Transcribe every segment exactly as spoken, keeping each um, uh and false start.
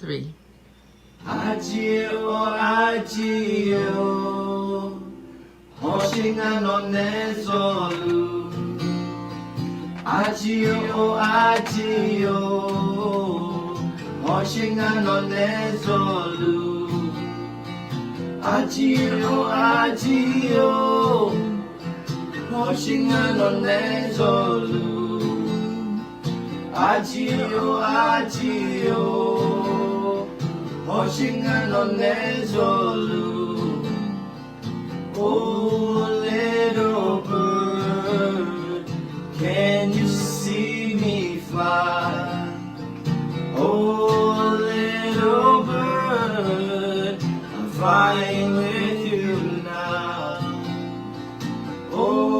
Three. Arjir-or arjir-or, hawsher ngar nawq nae zawluf. Arjir-or arjir-or, hawsher ngar nawq nae zawluf. Arjir-or arjir-or, hawsher ngar nawq nae zawluf. Arjir-or arjir-or, hawsher ngar nawq nae zawluf. Oh, little bird, can you see me fly? Oh, little bird, I'm flying with you now. Oh,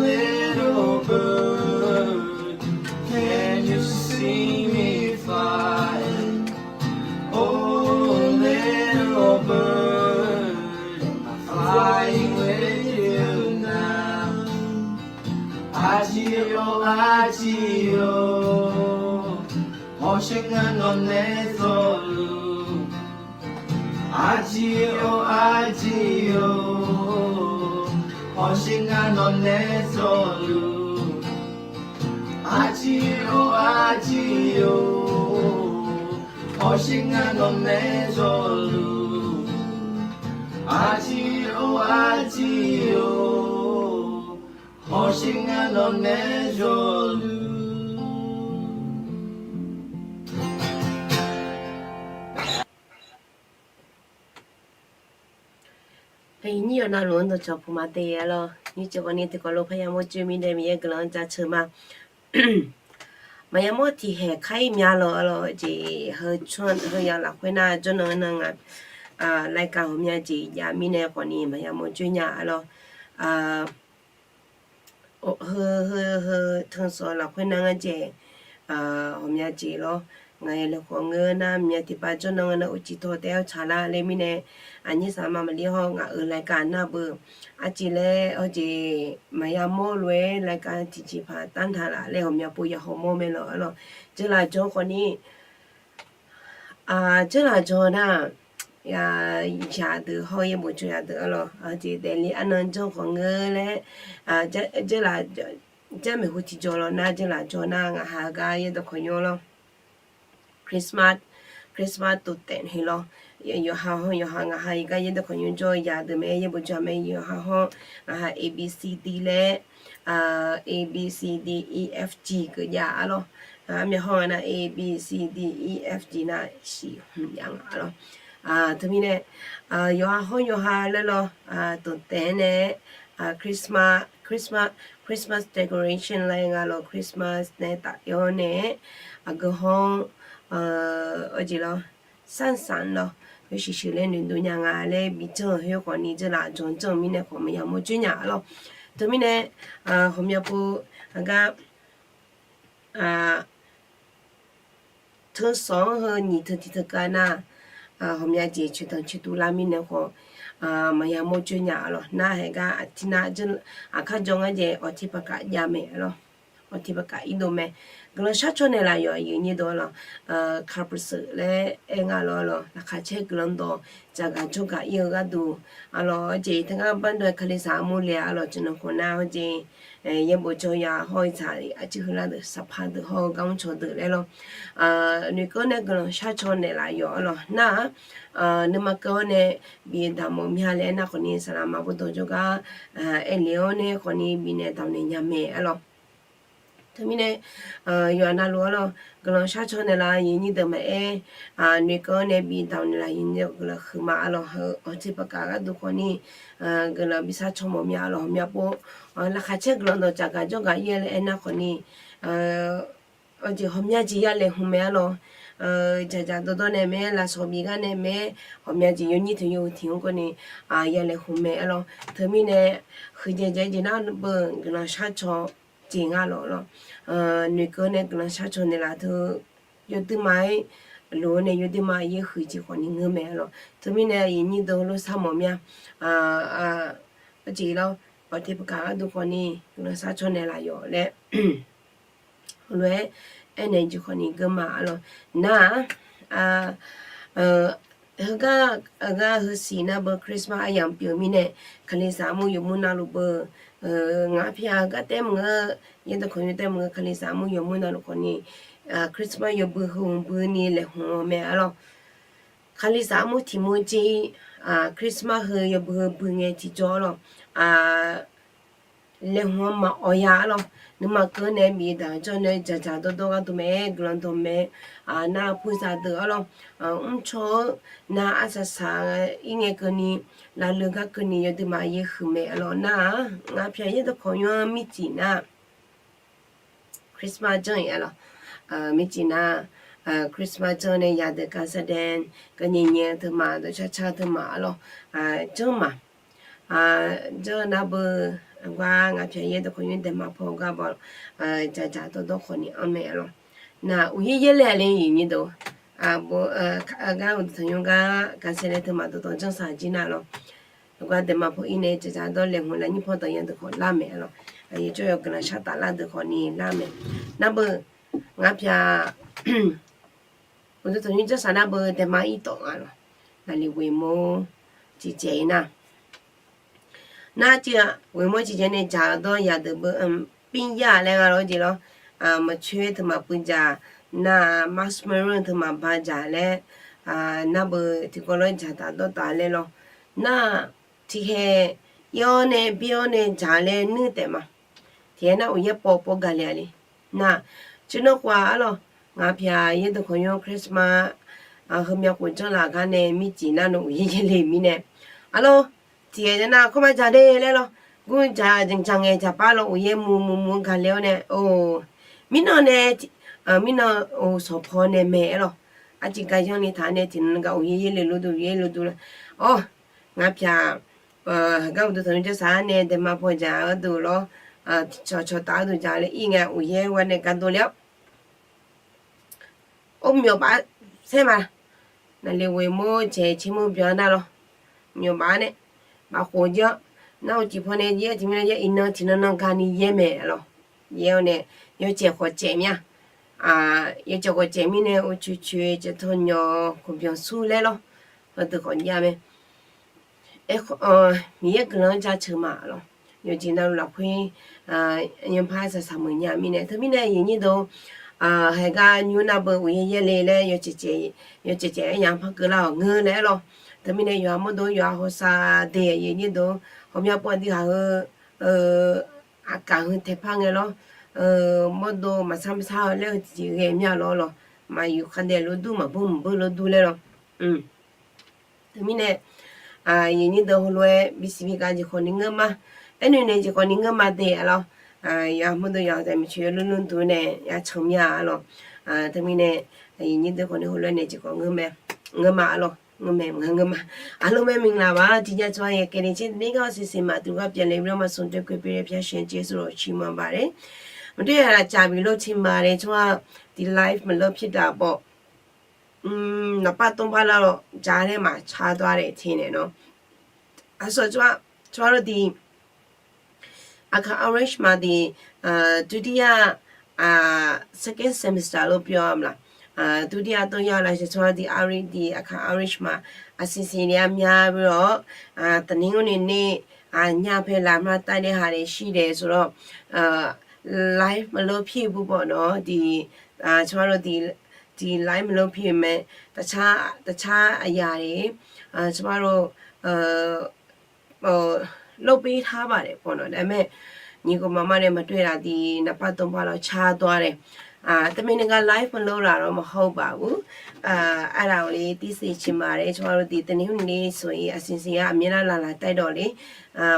little bird, can you see me fly? Oh, little bird, I'm flying with you now. Arjir-or arjir-or, hawsher ngar nawq nae zawluf. Arjir-or arjir-or, hawsher ngar nawq nae zawluf. Arjir-or arjir-or, hawsher ngar nawq nae zawluf. Arjir-or arjir-or, hawsher ngar nawq nae zawluf. Aqnyir yawqnan luf-anr dawqcawq puq ma te-a lawr. Nymrcif khawfni tiqkawv lof parya mawr coer mirnae Miqyaer guiqlanq-anr jaceuq ma. Maqya mawr tiqhaeq kar-ir mya lawr-a lawr jeq heutsawr-anr heuya lafkhoer nar jawrnan-anr nar ngaq รายการ ghawqmya jeq jav mirnae khawfni maqya mawr coer nya-a lawr. Heu heu heu teusawq lafkhoer nar ngar jeq ghawqmya jeq lawr. Ngaq-euq laeqkhawf ngeur nar mya tiqpav jawrnan-anr nar uqcif taw taef-aer tsaqlar laer mirnae, aqnyir saqma maqlir hawr ngaq-euq รายการ nar beu. Aqjeq laer hawjeq maqya mawr lof-aer รายการ tiqjeqpaq taf taq laf laer ghawqmya pov ya haw mawr mae lawr-a lawr. Jeurlaf jawr khawfni jeurlaf jawr nar, yaq deuq hawr yaerbof jawr yaq deuq-a lawr. Aqjeq daefle arnan janr khawf ngeur laer, jeurlaf janr maeqhu tiqjawr lawr nar jeurlaf jawr nar ngaqha-eu gar yaerdawq khawf nymr lawr. Christmas, Christmas tov taef-eu lawr. Yawqha hawr yawqha ngaqha-eu gar yaerdawq khawf nymr jawr yaq deuq mae, yaerbof jawr mae. Yawqha hawr ngaqha A B C D laer, A B C D E F G keuv jav-a lawr. Armyaq hawr nga nar A B C D E F G nar shif hmq jav nga lawr. Teumirnae yawqha hawr yawqha laer lawr, tov taef-aer nae Christmas, Christmas, Christmas decoration laer nga lawr, Christmas nae taf-awr nae aqgeu hawr-anr, aqjeq lawr, สร้างสรรค์ lawr, yawshuif shuif laer noeqdov nya nga laer bi janr-eu khoer khawfni jeurlaf jawr janr-eu mirnae khawf maqya mawr coer nya-a lawr. Teumirnae ghawqmya pov aqgar teusawq-anr heu nyiq teu tiq teu kav nar, ghawqmya jeq coeqdanq coeqtuv lar mirnae khawf maqya mawr coer nya-a lawr. Nar haeq gar aqtirnar aqkar jawr ngar jeq awqtiq paqkaf jav mae-a lawr. Awqtiq paqkaf irdov mae. Guiqlanq sharcaw naeqlaf yawq aqyuif nyir deuq-a lawr. Kaqprseuq laer aer nga lawr-a lawr, laqkhaq caer guiqlanq dawq jaqgaq jawrgaq ir-eu gharduq-a lawr, aqjeq teugar bardawq-aer kalizaq armur le-a lawr, teunan khawf nar hawjeq yaerbof jawr ya hawr-eu tsaq arcuir heular deuq saqpaq deuq hawr-eu gar mrcawq deuq laer lawr. Noeqkeuv nae guiqlanq sharcaw naeqlaf yawq-a lawr. Nar-aq, nuima keuv-awr nae bif daq mawf mya laer aernar khawfni saqlaq maqbur dawq jawrgar aerle-awr nae khawfni bifnaeq damqnaeq nya mae-a lawr. Teumirnae yawqha navluf-a lawr, guiqlanq sharcaw naeqlaf yawq nyir deuq maqaer, noeqkeuv-awr nae bif damqnaeq laf yawq nyir deuq guiqlanq huiqma-a lawr. Heu awqtiq paqkaf gharduq khawfni guiqlanq bi sharcaw mawf mya-a lawr. Ghawqmya pov laqkhaq caer guiqlanq dawq jaqgaq jawrgaq ir-a laer aernar khawfni, aqjeq ghawqmya jeq ya laeqhmq mae-a lawr. Dzaqdzaq dawrdawr nae mae-aer, lafsawq bif gar nae mae-aer, ghawqmya jeq yawnyir teu yawhuiq tiq-anr keuvni ya laeqhmq mae-a lawr. Teumirnae huiqdzaeq dzaeq jeq nar beu guiqlanq sharcaw jeq nga lawr lawr. Noeqkeuv nae guiqlanq sharcaw naeqlaf teu yawduima-aer loq-awr nae yawduima yaer huiq jeq khawfni ngeur mae-a lawr. Teumirnae yawq nyir deuq lof sharmawf mya jeq lawr, awqtiq paqkaf gharduq khawfni guiqlanq sharcaw naeqlaf yawq laer lof-aer aernaeq jeq khawfni geurma-a lawr. Nar-aq, Heugar, heugar heusiq nar beu Christmas aryamq pyeuf mirnae, Kalizaq armur yawmur navluf beu, ngaq pyaq heugar taef maqngeur, yaerdawq kawqnymr taef maqngeur, Kalizaq armur yawmur navluf khawfni, Christmas yawbui heu hmq bui ni laeqhmq-eu mae arlawr. Kalizaq armur tiq mur jir, Christmas heu yawbui heu bui ngae tiqjawr arlawr. Laeqhmq-anr maqawq ya arlawr. Nuima keuv nae bif daq-eu jawr nae dzaqdzaq dawrdawr gharduq mae-aer guiqlanq dawq mae. Nar purzaq deuq arlawr, mrcaw-eu nar arsaq saq-ir ngae keuvni, lavleu gar keuvni yawduimaf yaerhuiq mae arlawr. Nar-aq, ngaq pyaq yaerdawq kawqnymr-anr mircif nar Christmas janr-iq arlawr. Mircif nar, Christmas janr nae yadeuq การแสดง keuvni nyae-eu teumaf dawqcar car teumaf arlawr, janr ma. Janr nar beu, aqgar ngaq pyaq yaerdawq kawqnymr daeqma paw gar baw, dzaqdzaq dawrdawr khawfni anr mae arlawr. Nar uqyaer yaerle le iqnyir deuq, gar uqduq tanqnymr gar การแสดง teumaf dawqtawv janr saq jir nar lawr. Aqgar daeqma paw-ir nae dzaqdzaq dawr laeqhmq lafnyir paw dawq yadeuq khawf lar mae arlawr. Aqyawf jawr yawf guiqlanq shar taflar deuq khawfni lar mae. Nar beu, ngaq pyaq uqduq tanqnymr janr saq nar beu daeqma ir tawf nga lawr. Naqli ghoeqmawr ciqcaeq-ir nar Nar-aq, ghoeqmawr ciqcaeq nae dzaq-eu dawr yadeuq beu, ปิ้งย่าง laer nga lawr jeq lawr. Maqcoer teumaf puiv dzaq, nar-aq, marshmallow teumaf ba dzaq laer, nar beu tiqkawv lawr dzaqtaf dawrtaf laer lawr. Nar-aq, tiqkhaeq ir-awr nae byaer-awr nae dzaq laer nuir taef ma. Tiqkhaeq nar uqyaer pawv pawv gaqle-a le. Nar-aq, tsuif nawr khof-aq arlawr, ngaq pyaq yaerdeuq kawqnymr Christmas heumyav khof janr laf gar nae mircif nar nawr uqyaer yaerle mirnae, arlawr, tiqkhaeq nar kawrma dzaq de laer lawr. Gur dzaq dzaq ngae dzaqpar lawr uqyaer muv muv muv-anr gaqle-awr nae, or, mirnan nae, mirnan, or, sawqpaw nae mae aer lawr. Arciv gar yanrni taq nae tiqnan gaq uqyaer yaerle lurdur yaer lurdur laer, or, ngaq pyaq, gar uqduq tanqnymr janr saq-ar nae daeqma paw dzaq-eu duq lawr, cawqcawq taf-eu duq dzaq laer ir ngae uqyaer gha nae gardov le-awr, or, myawf baf saer ma. Naqli ghoeqmawr caeq caermur byan nar lawr, myawf baf nae baf khof jir-awr, nar uqcif paw nae yaer tiq mirnae yaer iqnan tiqnan nan gani yaer mae lawr. Yaer-awr nae yawcaeq khawf caeq mir-a. Yawcaeq khawf caeq mirnae uqcoeq coeq caeq tawnyawq khof byan sur laer lawr. Heudeuq khawf jav mae. Miqyaer guiqlanq-anr jaceuq ma lawr. Yawqjeq navluf lafkhoer, yanpar saqsaq meuq nya mirnae, teumirnae aqyuif nyir deuq, haiq gar nymr nar beu uqyaer yaerle laer, yawcaeq caeq-aer yaq par keuvlar-awq ngeur laer aer lawr. Teumirnae yawqha mawrdo yawqha hawsav de aqyuif nyir deuq, ghawqmya pov aqdui haq heu, aqkaq heu taeqpar ngae lawr, mawrdo maqsar maqsar-eu laer heu tiqjeq ghae mir-a lawr lawr. Maqyuf khardaef lurdur maqbur maqbur lurdur laer lawr. Teumirnae, aqyuif nyir deuq heulof-aer bisiq bi gaq jeq khawf ni ngeur ma. Aernoeq naeq jeq khawf ni ngeur ma de-a lawr. Yawqha mawrdo yawqha taef maeqtsoeq yawlur lurdur nae ya can mir-a lawr. Teumirnae, aqyuif nyir deuq khawf ni heulof-aer naeq jeq khawf ngeur ma, ngeur ma lawr. Ngeur mae maqngeur ngeur ma. Aqlmr mae maqngeur laf-a tiqjav tsawrha yaeq kaeq ni tser ni gar-awr siqsiq maqduq gar pyaeqle bi-awr maqsmq doe koeq pyeuf-aer pyar sheuq jeqsur lawq ciq maqbaq le. Maqdoer-aq laf caf bif lor ciq ma le tsawrhaq, tiq live maqlor pyir daq bawf อืม naqpar tmr bar lar lawr ja laer maqca dawr-a le teq naeq nawr. Aqsawq tsawrhaq lor diq, aqkaq Irish ma diq, ဒုတိယ, second semester lor pyeuf-a maqlaq, ဒုတိယ သုံးရက် lafshaq tsawrhaq diq Irish diq aqkaq Irish ma, aqsiq siq ni armya bi-awr, taqnir ngawr ni ni, nya pae laf maqtav nae haq nae shir dae sawr lawr, live maqlor pyir bubawf nawr diq, tsawrhaq lor diq, live maqlor pyir mae, taqcar aqyaq le, tsawrhaq lor, lor bir tar baq nae pawnaw daef mae, nyiq khof maqma nae maqdoe laf diq naqpar tmr bar lawr ca dawr-a le. Teumirnae gar live maqlor laf lawr maqhaw baq ur, aqlaf-awq le tirsiq ciq ma le tsawrhaq lor diq taqnir ngawr ni ni sawq-ir aqsiq siq-a aqmyanlar laqlaq taef dawq le,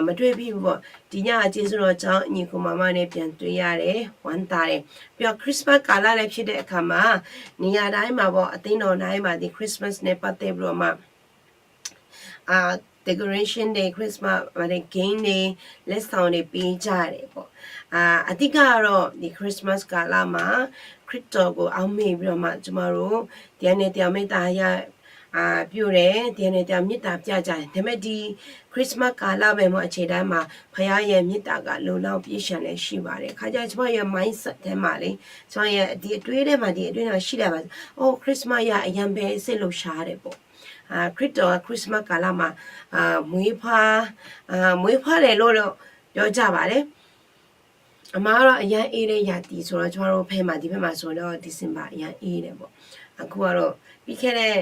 maqdoe pyir bubawf tiq nya-aq jeqsur lawq can-anr nyiq khof maqma nae byandoe ya le, 元旦 le, byan Christmas kaflar laer pyur dae aqkaq ma, ni ya nav-aer maqbawf aqdir nawq nav-aer maqdiq Christmas nae par taev bawf ma. Decoration de Christmas maqdae game de, เล่นเกม de bi ja le bawf. Aqdir gar lawr diq Christmas kaflar ma, คริสต์จักร khof armur-iq bi-awq ma tsawrhaq lor, tiq ghaq nae tiq ghaq maertaq ya byov-aer, tiqghaq nae tiqghaq mirtaf pyav jaq taef mae di, Christmas ကာလ bae mawf aqceq dav-aer ma, ဘုရားရဲ့ မေတ္တာက လုံလောက်ပြီး ပြန်လည်ရှိပါတယ်. ခါကျရင် ကျမတို့ရဲ့ mindset ထဲမှာလေ, ကျမတို့ရဲ့ ဒီအတွင်းထဲမှာ, ဒီအတွင်းထဲမှာ ရှိလာပါစေ. အိုး, Christmas ရ အရမ်းပဲ စိတ်လှုပ်ရှားတယ်ပေါ့. အာ, ခရစ်တော်က Christmas ကာလမှာ, အာ, မွေးဖွား, အာ, မွေးဖွားတယ်လို့တော့ ပြောကြပါတယ်. အမှန်ကတော့ အရမ်းအေးတဲ့ ရာသီဆိုတော့ ကျမတို့ဖက်မှာ, ဒီဖက်မှာဆိုတော့ December အရမ်းအေးတယ်ပေါ့. အခုကတော့ ပြီးခဲ့တဲ့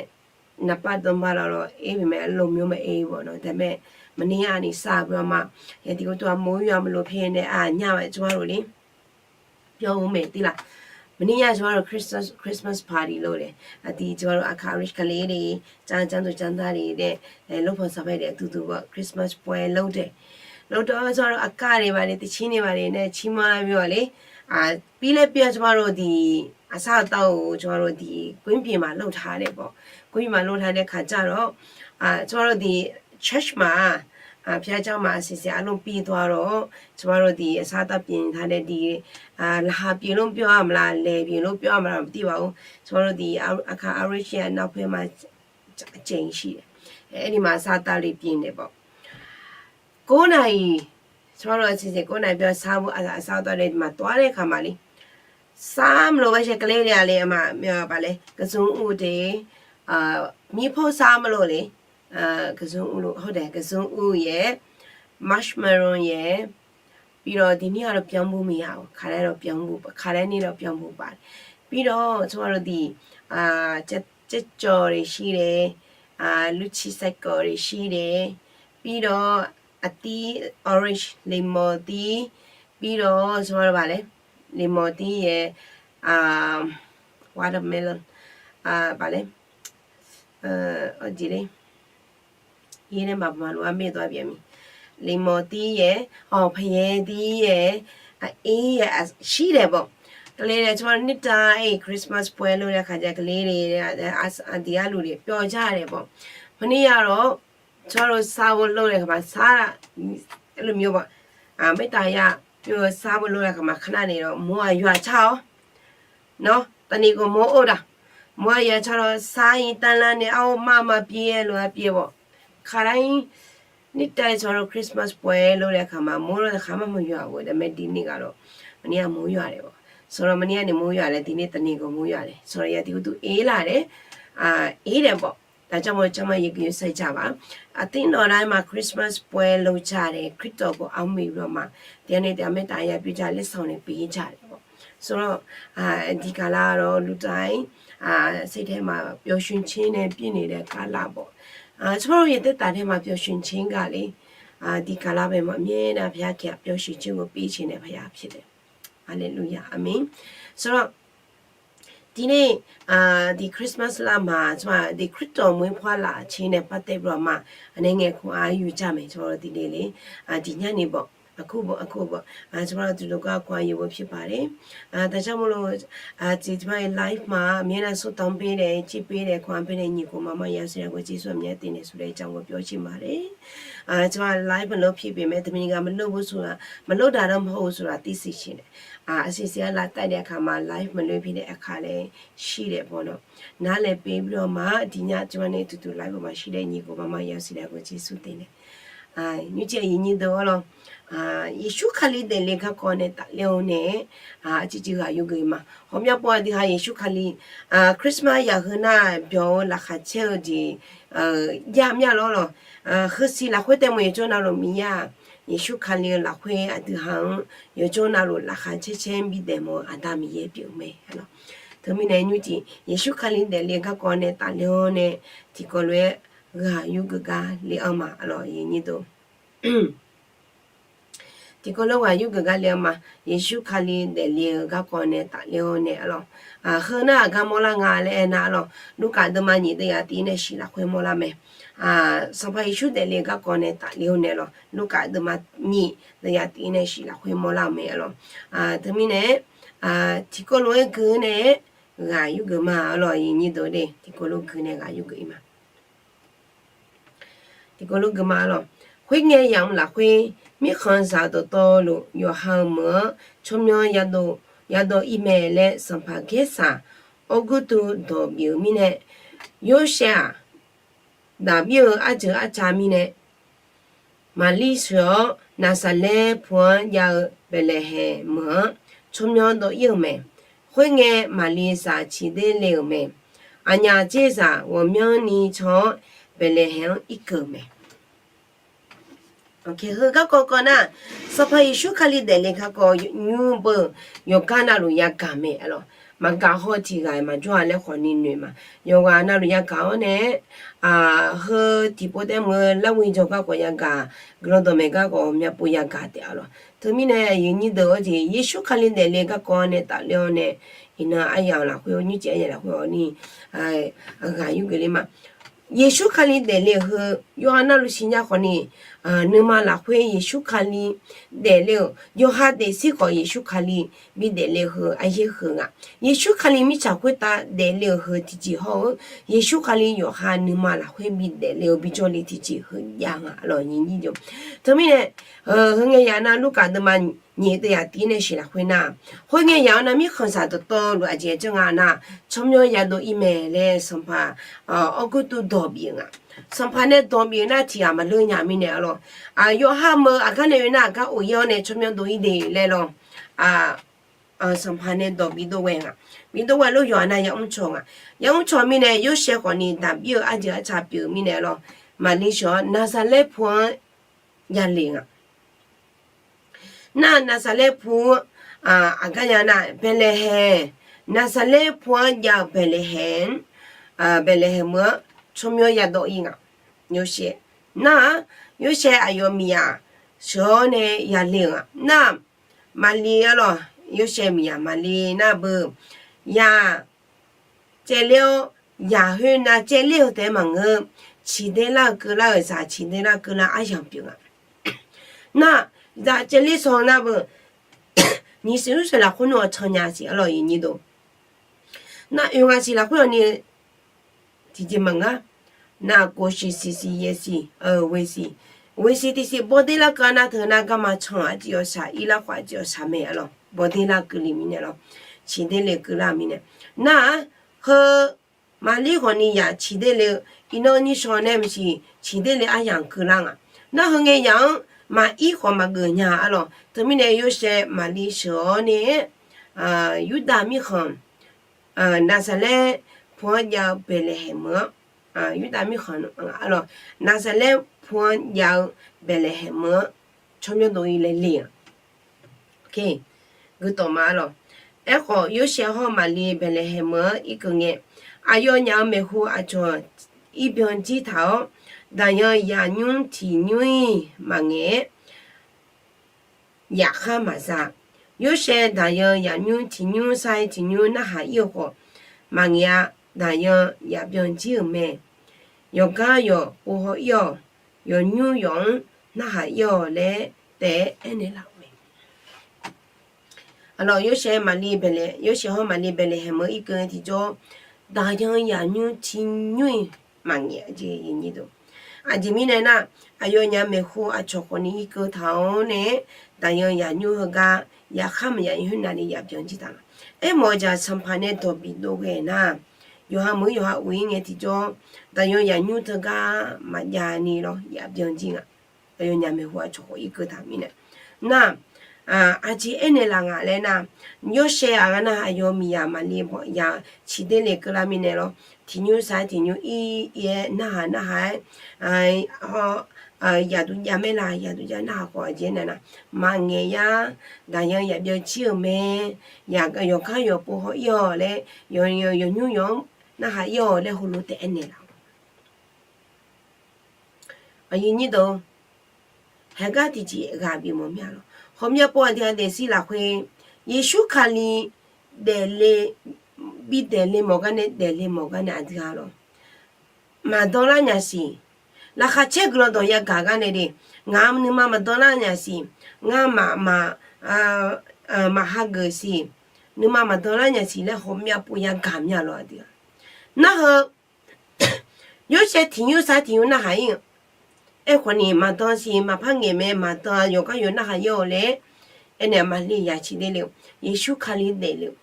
နှစ်ပတ်သုံးပတ်လောက်တော့ အေးပေမဲ့ အဲ့လိုမျိုးမအေးဘူးပေါ့နော်. ဒါပေမဲ့ မနေ့ကနေစပြီးတော့မှ ရာသီဥတုက မိုးရွာမလို့ ဖဲနဲ့ အာ, ညမှာ ကျမတို့လေ, ပြောဦးမယ် သိလား, မနေ့ည ကျမတို့ Christmas, Christmas party လုပ်တယ်. အဒီ ကျမတို့ အခါ Irish ကလေးတွေ, ကျောင်း, ကျောင်းသူကျောင်းသားတွေနဲ့ လုပ်ဖော်ဆောင်ဖက်တွေ အတူတူပေါ့, Christmas ပွဲလုပ်တယ်. လုပ်တော့ ကျမတို့ အကတွေဘာတွေ, သီချင်းတွေဘာတွေနဲ့ ချီးမွမ်းပြီးတော့လေ, အာ, ပြီးလည်းပြီးတော့ ကျမတို့ ဒီ အစားအသောက်ကို ကျမတို့ ဒီ ကွင်းပြင်မှာ လုပ်ထားတယ်ပေါ့. ကွင်းပြင်မှာ လုပ်ထားတဲ့ခါကျတော့, အာ, ကျမတို့ ဒီ church မှာ, အာ, ဘုရားကျောင်းမှာ အစီအစဉ်အားလုံးပြီးသွားတော့, ကျမတို့ ဒီ အစားအသောက်ပြင်ထားတဲ့ ဒီ, အာ, လဟါ ပြင်လို့ပြောရမလား, လယ်ပြင်လို့ပြောရမလား, မသိပါဘူး. ကျမတို့ ဒီ အခါ Irish ရဲ့ အနောက်ဖက်မှာ ကျိန်ရှိတယ်. အဲ့ဒီမှာ အစားအသောက်တွေ ပြင်တယ်ပေါ့. ကိုးနာရီ, ကျမတို့ အစီအစဉ် ကိုးနာရီ ပြီးတော့ စားဖို့, အစားအသောက်တွေမှာ သွားတဲ့အခါမှာလေ, စားမလို့ပဲ ကလေးတွေကလေ, အမှ ဘာလဲ, ကစွန်အုပ်တွေ, အာ, မီးဖိုးစားမလို့လေ, အာ, ကစွန်အုပ်လို့, ဟုတ်တယ်, ကစွန်အုပ်ရယ်, marshmallow ရယ်, ပြီးတော့ ဒီနှစ်ကတော့ ပြောင်းဖို့မရဘူး, ခါတိုင်းတော့ ပြောင်းဖို့, ခါတိုင်းနေ့တော့ ပြောင်းဖို့ပါတယ်. ပြီးတော့ ကျမတို့ ဒီ, အာ, ကြက်, ကြက်ကြော်တွေရှိတယ်, အာ, လူချီဆိုင်ကယ်တွေရှိတယ်, ပြီးတော့ အသီး, orange လိမ္မော်သီး, ပြီးတော့ ကျမတို့ ဘာလဲ, လိမ္မော်သီးရယ်, အာ, watermelon, အာ, ဘာလဲ, အာ, ဒီလေ, ရေးထဲမှာ ဗမာလိုက မေ့သွားပြန်ပြီ. လိမ္မော်သီးရယ်, ဟော်ဖရဲသီးရယ်, အအေးရယ်, ရှိတယ်ပေါ့. ကလေးတွေ, ကျမတို့ နှစ်တိုင်း Christmas ပွဲလုပ်တဲ့အခါကျ ကလေးတွေ, ဒီကလူတွေ ပျော်ကြတယ်ပေါ့. မနေ့ကတော့ ကျမတို့ စားဖို့လုပ်တဲ့အခါမှာ စားတာ, အဲ့လိုမျိုးပေါ့, အာ, မေတ္တာရပ်ပြီးတော့ စားဖို့လုပ်တဲ့အခါမှာ ခဏနေတော့ မိုးကရွာချရော, နော်, တနေကုန်မိုးအိုတာ, မိုးကရွာချတော့ စားရင်တန်းလန်းနဲ့ အောက်မှမပြေလို့ အပြေပေါ့. ခါတိုင်း နှစ်တိုင်း ကျမတို့ Christmas ပွဲလုပ်တဲ့အခါမှာ မိုးတော့ တစ်ခါမှမရွာဘူး. ဒါပေမဲ့ ဒီနှစ်ကတော့ မနေ့က မိုးရွာတယ်ပေါ့. ဆိုတော့ မနေ့ကနေ မိုးရွာတယ်, ဒီနေ့ တနေကုန် မိုးရွာတယ်ဆိုတော့ ရာသီဥတု အေးလာတယ်, အာ, အေးတယ်ပေါ့. ဒါကြောင့်မို့ ကျန်းမာရေး ဂရုစိုက်ကြပါ. အသင်းတော်တိုင်းမှာ Christmas ပွဲလုပ်ကြတယ်, ခရစ်တော်ကို အောက်မေ့ပြီးတော့မှ တရားနဲ့တရား မေတ္တာရပ်ပြုကြ, လက်ဆောင်တွေ ပေးကြတယ်ပေါ့. ဆိုတော့, အာ, ဒီကာလကတော့ လူတိုင်း, အာ, စိတ်ထဲမှာ ပျော်ရွှင်ခြင်းနဲ့ ပြည့်နေတဲ့ကာလပေါ့. အာ, ကျမတို့ရဲ့ သက်တာထဲမှာ ပျော်ရွှင်ခြင်းကလေ, အာ, ဒီကာလပဲမှာ အမြဲတမ်း ဘုရားခင်က ပျော်ရွှင်ခြင်းကို ပေးချင်တဲ့ ဘုရားဖြစ်တယ်. ဟာလေလုယာ, အာမင်. ဆိုတော့, ဒီနေ့, အာ, ဒီ Christmas လမှာ ကျမ, ဒီ ခရစ်တော်မွေးဖွားလာခြင်းနဲ့ ပတ်သက်ပြီးတော့မှ အနည်းငယ် ခွန်အားယူကြမယ်, ကျမတို့ ဒီနေ့လေ, အာ, ဒီညနေပေါ့, အခုပေါ့, အခုပေါ့, အာ, ကျမတို့ ဒီလိုက ခွန်အားယူဖို့ ဖြစ်ပါတယ်. အာ, ဒါကြောင့်မို့လို့, အာ, ဒီကျမရဲ့ live မှာ အမြဲတမ်း ဆုတောင်းပေးတယ်, ချစ်ပေးတယ်, ခွန်အားပေးတဲ့ ညီအစ်ကို မမရစရာကို ကျေးဇူးအမြတ်တင်တယ်ဆိုတဲ့အကြောင်းကို ပြောချင်ပါတယ်. အာ, ကျမ live မလုပ်ဖြစ်ပေမဲ့ တမင်တကာ မလုပ်ဘူးဆိုတာ, မလုပ်တာတော့ မဟုတ်ဘူးဆိုတာ သိစေချင်တယ်. အာ, အစီအစဉ်က လာတိုက်တဲ့အခါမှာ live မလုပ်ဖြစ်တဲ့အခါလည်း ရှိတယ်ပေါ့နော်. နားလည်ပေးပြီးတော့မှ ဒီည ကျမနဲ့အတူတူ live ပေါ်မှာရှိတဲ့ ညီအစ်ကို မမရစရာကို ကျေးဇူးတင်တယ်. အာ, ညီအစ်ကို ညီတို့ရော, အာ, ယေရှုခရစ် ပြန်လည် ဂာက်ကျား နဲ့ တတ်လျောက်နဲ့, အာ, အချစ်ခြင်း ဂုဏ်ယူက့ၤမး. ဟောပြောပွဲ ဒီဟာ ယေရှုခရစ်, အာ, Christmas ရာသီ နောက်ပြောင်း လက္ခဏာချက်တွေ, အာ, ရမြလို့လီၤ. အာ, ဟိုးစံ လၢခွဲးတဲမွဲ ယိၤကၠိနၤလိၤ မံၤယၢ်, ယေရှုခရစ် လၢခွဲး အဒုးဟန်, ယိၤကၠိနၤလိၤ လက္ခဏာချက်ချက် ဘီဒဲးမွဲ အတၢ်မံၤယဲၢ်ပျိာ်မဲ လီၤ. တမံၤန့ၣ် ညီအစ်ကို ယေရှုခရစ် ပြန်လည် ဂာက်ကျား နဲ့ တတ်လျောက်နဲ့, ဒီး ကိုယ်တော် ဂုဏ်ယူက့ၤ လီၤအီၤမး လီၤ. ညီအစ်ကို ဒီး ကိုယ်တော် ဂုဏ်ယူက့ၤ လီၤအီၤမး, ယေရှုခရစ် ပြန်လည် ဂာက်ကျား နဲ့ တတ်လျောက်နဲ့ လီၤ. အာ, ဟိုးနၢ် အဂၤမီၢ်လၢ် ငါ လၢအဲၣ်နၤ လီၤ. လူကာ ဒုးမၤ ညံး တရာ တဆံ နဲ့ ဆံ လၢခွဲး မီၢ်လၢ်မဲ. အာ, စီၤပၤယေရှု ပြန်လည် ဂာက်ကျား နဲ့ တတ်လျောက်နဲ့ လီၤ. လူကာ ဒုးမၤ ညံး တရာ တဆံ နဲ့ ဆံ လၢခွဲး မီၢ်လၢ်မဲ လီၤ. အာ, တမံၤန့ၣ်, အာ, ဒီး ကိုယ်တော် ဂုဏ် နဲ့ ဂုဏ်ယူက့ၤမး လီၤ. ညီအစ်ကို ဒီး ကိုယ်တော် ဂုဏ် နဲ့ ဂုဏ်ယူက့ၤမး. ဒီး ကိုယ်တော် ဂုဏ်မး လီၤ. ခွဲး ငယ်း ယံၤ လၢခွဲး, မီး ခံစားတတ်သို့ ယိုဟန် မုၢ် ချောမျော ရတော့ ရတော့ အံၤ မဲာ် လၢ စီၤပၤ ကဲစၢ် အိၣ်ဂုၢ်တု ဒီး ပျုၢ် မံၤ နဲၣ်, ယိုးစဲး ဧၢ Daqbir-eu arjeuq arca mirnae, Maqlir sheuq-awr, Naqsaqlaer pu-anr jav-eu Baeqlaeqhaeq meuq-anr tsawrmyanr dawv-ir-euq mae. Khoerngae, Maqlir zaq ciqder le-euq mae. Aqnyaf dzerzaq ghawqmyanrni can-awr, Baeqlaeqhaeq-anr irkeuv-euq mae. Heu garkawv kawv nar, Sanqpaq Yeqsur Kali daefle garkawv nymr beu yawqgar navluf yagaq mae. Maqgaq haw tiq ghaq-iq maqjawr-a laer khawfni noeq ma. Yawqghaq navluf yagaq-awr nae, heu tiqpov taef meuq-eu larghoe jawr garkawv yagaq, guiqlanq dawqmaeq garkawv myavpov yagaq taef-a lawq. Teumirnae aqyuif nyir deuq-awr jeq, Yeqsur Kali daefle garkawv nae tafler-awr nae, iqnan aryamq lafkhoer-awr nymrcif aryamq lafkhoer-awr ni ghaq yurgeuf ler ma. Yeqsur Kali daefle-eu heu yawqha navluf siqnya khawfni, nuima lafkhoer Yeqsur Kali daefle-euq yawqha daefzir khawf Yeqsur Kali bidaefle-eu heu aryaer heu nga. Yeqsur Kali mirtsaq khoertav daefle-euq heu tiqjeq hawr-eu, Yeqsur Kali yawqha nuima lafkhoer bidaefle-eu bijawr le tiqjeq heu jav nga lawq. Teumirnae, heu ngae yaq nar Lurkaf deuvma nyiq deuv yaq tiv nae sheuq lafkhoer nar, khoerngae yaq-anr nar mirkhanqzaq dawqtawvluf aqjeq janr nga nar, tsawrmyanr yadov-ir mae laer sanqpaq Awrgurtuv dawq bif-eu nga. Sanqpaq nae dawq bif-eu nar tiq ghaq maqleur nya mirnae-a lawq. Yawqha meuq aqgar nae oe nar aqgar of-ir-awr nae tsawrmyanr dov-ir de laer lawq. Sanqpaq nae dawq bidov ghae nga. Bidov ghae lof yawqha nar yamr caw nga. Yamr caw mirnae Yorsaev khawfni daqbir-eu arjeuq arca pyeuf-eu mirnae-a lawq. Maqlir sheuq-awr Naqsaqlaer pu-anr yale nga. Nar Naqsaqlaer pu, aqgar ya nar Baeqlaeqhaeq, Naqsaqlaer pu-anr jav-eu Baeqlaeqhaeq-anr, Baeqlaeqhaeq meuq-anr tsawrmyanr yadawv-ir nga. Yorsaev nar-aq, Yorsaev aqyawf miqyaq sheuq-awr nae yale-euq nga. Nar-aq, Maqlir-a lawq, Yorsaev miqyaq Maqlir nar beu, yaq caevler-awr, yaq khoernav caevler-eu taef-aer maqngeur-eu, ciqder lar-eu keuvlar-euq zaq ciqder lar keuvlar aryamq pyeuf nga. Nar, zaq caevler saw nar beu, nyiq siq yur siq lafkhoer nmr-awr can nya siq-a lawq. Nar oeq ngaq siq lafkhoer-awq ni tiqjeq maqngar. Nar kof siq siq siq yaeq siq, ghoeq siq, ghoeq siq tiq siq bawder lar keuv-a nar teu nar garma can-eu arciv yawshaq ir lar khawf arciv yawshaq mae-a lawq. Bawder lar keuvle mirnae lawq. Ciqder le keuvlar mirnae. Nar-aq, heu Maqlir khawfni yaq ciqder le-eu, iqnan nyir shaw nae maqsiq ciqder le aryamq keuvlar nga. Nar heu ngae yaq-anr maqir khawf maqgeuf nya-a lawq. Teumirnae Yorsaev Maqlir sheuq-awr nae, Yurdav mirkhanq, Naqsaqlaer pu-anr jav-eu Baeqlaeqhaeq meuq-anr, Yurdav mirkhanq, Naqsaqlaer pu-anr jav-eu Baeqlaeqhaeq meuq-anr tsawrmyanr dov-ir laer le-a. Guiqdawq ma-a lawq. Aerkhawf, Yorsaev hawr Maqlir Baeqlaeqhaeq meuq-anr irkeuv ngae, aqyawfnyaf-euq maeqhu aqcawq irbyan jir taq-awr, daqyan yaqnymr tiq nymr-iq maqngaeq-aer, yaqkhar maqza. Yorsaev daqyan yaqnymr tiq nymr sar-ir tiq nymr narhaq ir-eu khawf maqngaeq-a. Daqyan yaqbyan jir-euq mae. Yawqgar yawq pov haw-ir-awq. Yawqnymr yawq-anr narhaq ir-awq laer taef-aer aernaeq laf-euq mae. Aqlawq, Yorsaev Maqlir Baeqlaeq, Yorsaev hawr Maqlir Baeqlaeqhaeq meuq irkeuv ngae tiqjawr, daqyan yaqnymr tiq nymr-iq maqngaeq jeq. Aqjeq mirnae nar, aqyawfnyaf maeqhu aqcawq khawfni irkeuv taq-awr nae, daqyan yaqnymr heugar yaqkhar maqya khoer navni yaqbyan jir taq nga. Aermawf-eu jeq-aq, sanqpaq nae dawq bidov ghae nar, yawqha meuq-anr yawqha of-ir ngae tiqjawr, daqyan yaqnymr teugar maqjav ni lawr yaqbyan jir nga. Aqyawfnyaf maeqhu aqcawq khawf irkeuv taq mirnae. Nar, aqjeq aernaeq laf nga laer nar, Yorsaev aqghar nar aqyawf miqyaq Maqlir bawq yaq ciqder le keuvlar mirnae lawr, tiq nymr sar-aer tiq nymr ir ir-aer narhaq narhaq-aer, yaqduq jav maer la, yaqduq jav narhaq khawf aqjeq aernaeq nar, maqngaeq yar, daqyan yaqbyan jir-euq mae, yawqgar yawq pov haw-ir-awq laer, yawqnymr yawq-anr narhaq ir-awq laer heulof taef aernaeq laf-awq. Aqyuif nyir deuq, haegar tiqjeq ghaq bifmawf mir-a lawq. Ghawqmya pov aqdui-aq daefzir lafkhoer, Yeqsur Kali daefle, bidaefle mawf gar nae daefle mawf gar nae aqdui-a lawq, maqdan lar nya siq. Laqkhaq caer guiqlanq dawq yagaq gar nae de, ngaq nuima maqdan lar nya siq. Ngar maq, maq, maq hageuf siq. Nuima maqdan lar nya siq laer ghawqmya pov yagaq mir-a lawq aqdui-aq. Narhaq Yorsaev tiq nymr sar tiq nymr narhaq ir-eu. Aerkhawf ni maqdan siq, maqpar ngaeq mae, maqdan, yawqgar yawq narhaq ir-awq laer aernaeq-a. Maqlir yaq ciqder le-eu, Yeqsur Kali daefle-eu,